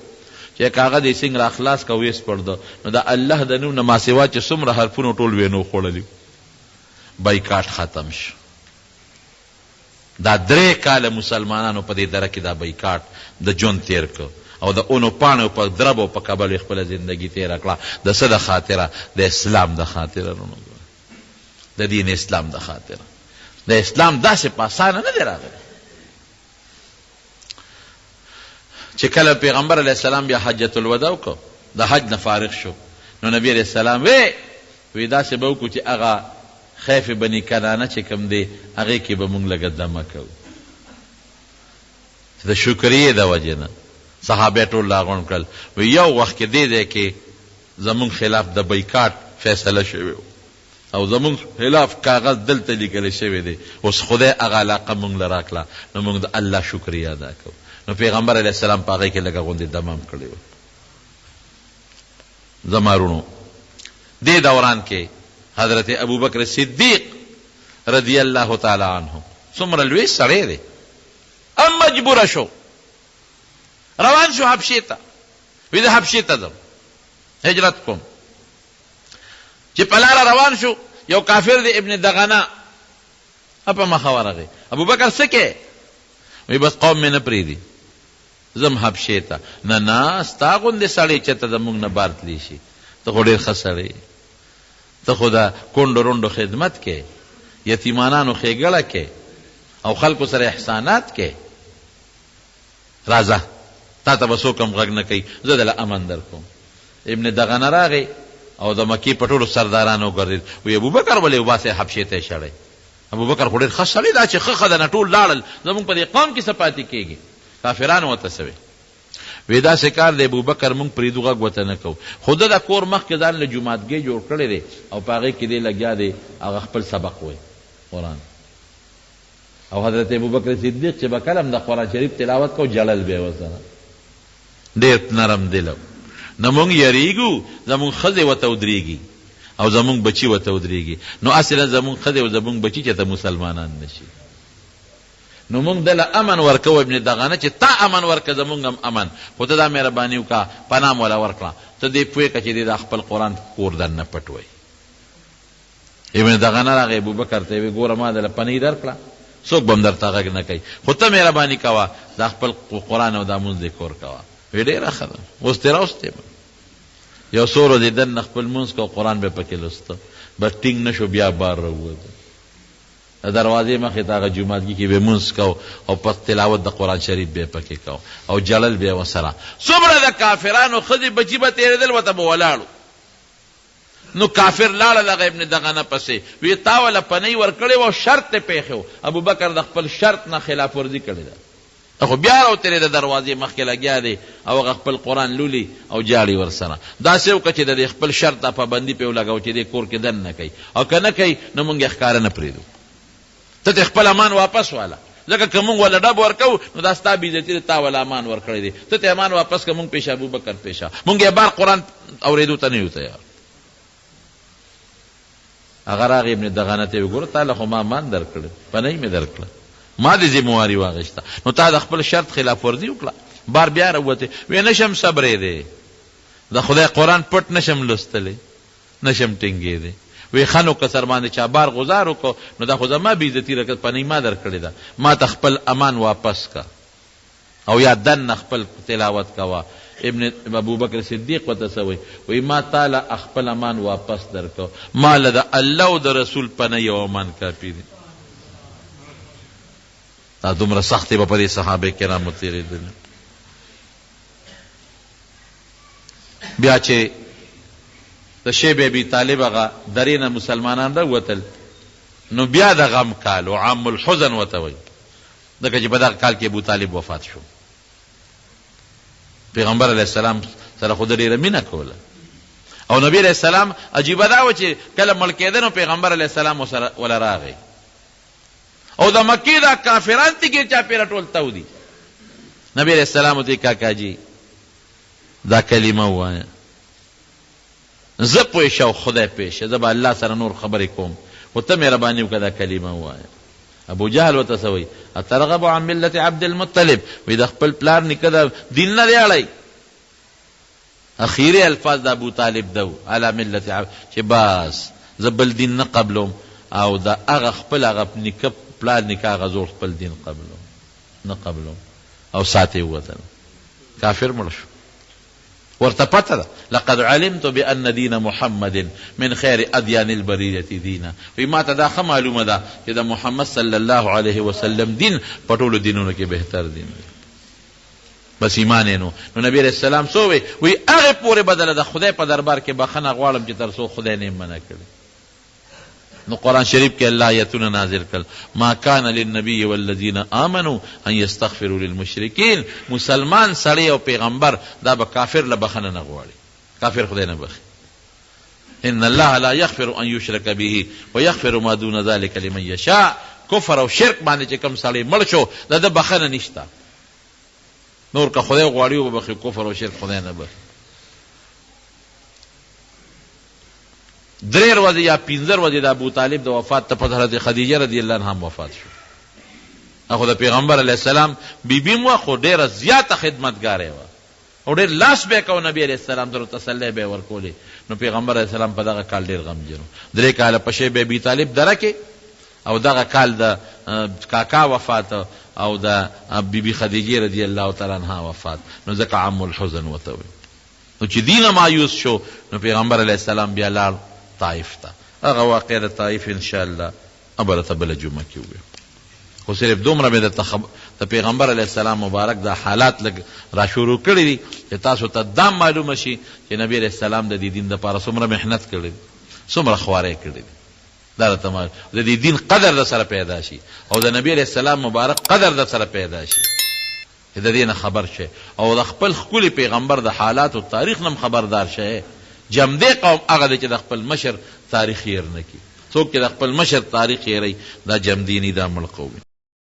چې کاغذ یې څنګه راخلاص کړ او ویې سپړده نو د الله د نوم نه ماسوا چې څومره حرفونه ټول وینو خوړلي، بایکاټ ختم شو. دا 3 کاله مسلمانانو په دې دره کې دا بایکاټ د ژوند تېر کړ او د اونو پاڼو په درب او په کبلو یې خپله زندګي تېره کړه. د څه د خاطره؟ د اسلام د خاطره وروڼو، د دین اسلام د خاطره. د اسلام داسې په اسانه نه دی راغلی. چې کله پیغمبر علیه السلام بیا حجة الوداع وکړ، د حج نه فارغ شو، نو نبی علیه السلام وی وی داسې به وکړو چې هغه خیف بني کنانه چې کوم دی هغې کې به مونږ لږه دمه کوو چې د شکریې د وجې نه صحابه ټول راغونډ کړل. وی یو وخت کې دې ځای کې زمونږ خلاف د بایکاټ فیصله شوې او زمونږ خلاف کاغذ دلته لیکل شوی دی، اوس خدای هغه علاقه مونږ له راکړه نو مونږ د الله شکریه ادا کوو. نو پیغمبر علیه السلام په هغې کې لږه غوندې دمه هم کړې وه. زما وروڼو دې دوران کې حضرت ابوبکر صدیق رضی الله تعالی عنه څومره لوی سړی دی، هم مجبور شو، روان شو حبشې ته، وی زه حبشې ته ځم هجرت کوم. چې په لاره روان شو یو کافر دی ابن دغنا په مخه ورغی، ابوبکر څه کې؟ وی بس قوم مې نه پرېږدي ځم حبشې ته. نه نه ستا غوندې سړی چېرته زموږ نه بار تللی شي، ته خو ډېر ښه سړی یې، ته خو د کونډو رونډو خدمت کې، یتیمانانو ښېګړه کې او خلکو سره احسانات کې، راځه تا ته به څوک هم غږ نه کوي، زه دله امن درکوم. ابن دغنه راغی او د مکې په ټولو سردارانو وګرځېد، وایي ابوبکر ولې وباسئ حبشې ته یې شړئ، ابوبکر خو ډېر ښه سړی، دا چې ښه ښه ده نه ټول لاړل، زموږ په دې قوم کې څه پاتې کېږي؟ کافرانو ورته څه وې؟ وې داسې کار دی ابوبکر موږ پرېږدو غږ ورته نه کوو، خو ده د کور مخکې ځان له جوماتګی جوړ کړی دی او په هغې کې دی لګیا دی هغه خپل سبق وایي قرآن. او حضرت ابوبکر صدیق چې به کله هم د قرآن شریف تلاوت کو ژړل به یې ورسره، ډېر نرم دله و. نه مونږ یریږو زمونږ ښځې ورته ودرېږي او زمونږ بچي ورته ودرېږي، نو هسې نه زمونږ ښځې او زمونږ بچي چېرته مسلمانان نه شي، نو مونږ ده له امن ورکوو ابن دغنه چې تا امن ورکړه زمونږ هم امن، خو ته دا مهرباني وکړه پناه مو وله ورکړه، ته دې پوه کړه چې دې دا خپل قرآن کور دننه پټ وایي. ابن دغنه راغی ابوبکر ته یې وویل، ګوره ما درله پنۍ درکړه، څوک به هم درته غږ نه کوي، خو ته مهرباني کوه دا خپل قرآن او دا لمونځ دې کور کوه. وی ډېره ښه ده، اوس دې راوستې ما. یو څو ورځې دننه خپل لمونځ کوه، قرآن به یې پکې لوسته، بس ټینګ نه شو بیا بار راووت. د دروازې مخې ته هغه جوماتګي کې به یې لمونځ کوه او پس تلاوت د قرآن شریف به یې پکې کوه او ژړل به یې ورسره. څومره د کافرانو ښځې بچي به تېرېدل ورته به ولاړ وو. نو کافر لاړل هغه ابن دغنه پسې، وی تا وله پنۍ ورکړې وه او شرط دې پېښی وو، ابوبکر د خپل شرط نه خلاف ورزي کړې ده، خو بیا راوتلی د دروازې مخکې لګیا دی او هغه خپل قرآن لولي او ژاړي ورسره، داسې وکړه چې د دې خپل شرط دا پابندي پرې ولګوه چې دې کور کې دننه کوي او که نه کوي نو مونږ یې ښکاره نه پرېږدو، ته ترې خپل امان واپس واله، ځکه که مونږ وله ډب ورکوو نو دا ستا بې عزتي ده، تا وله امان ورکړی دی، ته ترې امان واپس کړه، مونږ پېشه ابوبکر پېشه، مونږ یې بار قرآن اورېدو ته نه یو تیار. هغه راغی ابن دغنه ته یې وګوره تا له خو ما امان درکړی، پنۍ مې درکړه، ما دې ذمه واري واخیسته، نو تا د خپل شرط خلاف ورزي وکړه، بار بیا راووتې، وې نه شم صبرېدی، د خدای قرآن پټ نه شم لوستلی، نه شم ټینګېدی. وې ښه نو که سرباندې چا بار غوزار وکړ نو دا خو زما بې عزتي ده که پنۍ ما درکړې ده، ما ته خپل امان واپس که او یا دننه خپل تلاوت کوه. ابن ابوبکر صدیق ورته څه وایي؟ وایي ما تا له خپل امان واپس درکړ، ما له د الله او د رسول پنۍ او امان کافي دی. دا دومره سختې به په دې صحابه کرامو تېرېدلې. بیا چې د شعب ابي طالب هغه درې نه مسلمانان راووتل نو بیا د غم کال و، عام الحزن ورته وایي، ځکه چې په دغه کال کې ابو طالب وفات شو. پیغمبر علیه السلام سره خو ده ډېره مینه کوله او نبی علیه السلام عجیبه دا وه چې کله مړ کېده نو پیغمبر علیه السلام ورسره وله راغی او د مکې دا کافران ترې ګیر چاپېره ټول تاو دي. نبی علیه السلام ورته کاکا جي دا کلمه ووایه، زه پوه شه او خدای پوه شه، زه به الله سره نور خبرې کوم، خو ته مهرباني وکړه دا کلمه ووایه. ابو جهل ورته څه وایي؟ اترغب عن ملت عبد المطلب، وایي د خپل پلار نیکه د دین نه دی اړوي. اخیري الفاظ د ابو طالب ده علی ملت عبد چې بس زه بل دین نه قبلوم او د هغه خپل هغه نیکه پلار نیکه هغه زوړ خپل دین قبلوم نه قبلوم او ساعت یې ووتل کافر مړ شو. ورته پته ده لقد علمت بان دین محمد من خیر ادیان البریة دینا وایي ماته دا ښه معلومه ده چې د محمد صلی الله علیه وسلم دین په ټولو دینونو کې بهتر دین دی. بس ایمان یې نو نو نبی علیه السلام څه وویل؟ وایي هغې پورې به دله د خدای په دربار کې بخښنه غواړم چې تر څو خدای نه یم منع کړی. نو قرآن شریف کې الله آیتونه نازل کړل، ما کان للنبی والذین آمنوا ان یستغفروا للمشرکین، مسلمان سړی او پیغمبر دا به کافر له بخښنه نه غواړي، کافر خدای نه بخښي. ان الله لا یغفر ان یشرک به ویغفر ما دون ذلک لمن یشاء. کفر او شرک باندې چې کوم سړی مړ شو، د ده بخښنه نشته. نور که خدای غواړي وبخښي، کفر او شرک خدای نه بخښي. درې ورځې یا پنځه ورځې د ابو طالب د وفات ته پس حضرت خدیجه رضی الله عنها هم وفات شو. خو د پیغمبر علیه السلام بیبي هم وه، خو ډېره زیاته خدمتګاره وه او ډېر لاس به یې کاوه نبي علیه السلام سره، تسلی به یې ورکولې. نو پیغمبر علیه السلام په دغه کال ډېر غمجن و. درې کاله په شی به ابي طالب دره کې او دغه کال د کاکا وفات او د بی بی خدیجې رضی الله تعالی عنها وفات، نو ځکه عام الحزن ورته وایي. نو چې دی نه مایوس شو، نو پیغمبر علیه السلام بیا لاړ طائف ته. هغه واقعه د طائف ان شاء الله به درته بله جمعه کې ووایم، خو صرف دومره مې درته د پیغمبر علیه السلام مبارک دا حالات لږ را شروع کړي دي چې تاسو ته دا معلومه شي چې نبی علیه السلام د دې دین لپاره څومره محنت کړی دی، څومره خوارۍ کړې دي. دا درته د دې دین قدر در سره پیدا شي او د نبی علیه السلام مبارک قدر در سره پیدا شي چې د دې نه خبر شئ او د خپل ښکلي پیغمبر د حالاتو تاریخ نه هم خبردار شئ. جمدې قوم هغه دی چې د خپل مشر تاریخ هېر نه کړي. څوک چې د خپل مشر تاریخ هېروي، دا جمدې نه دي، دا مړ قوم وي.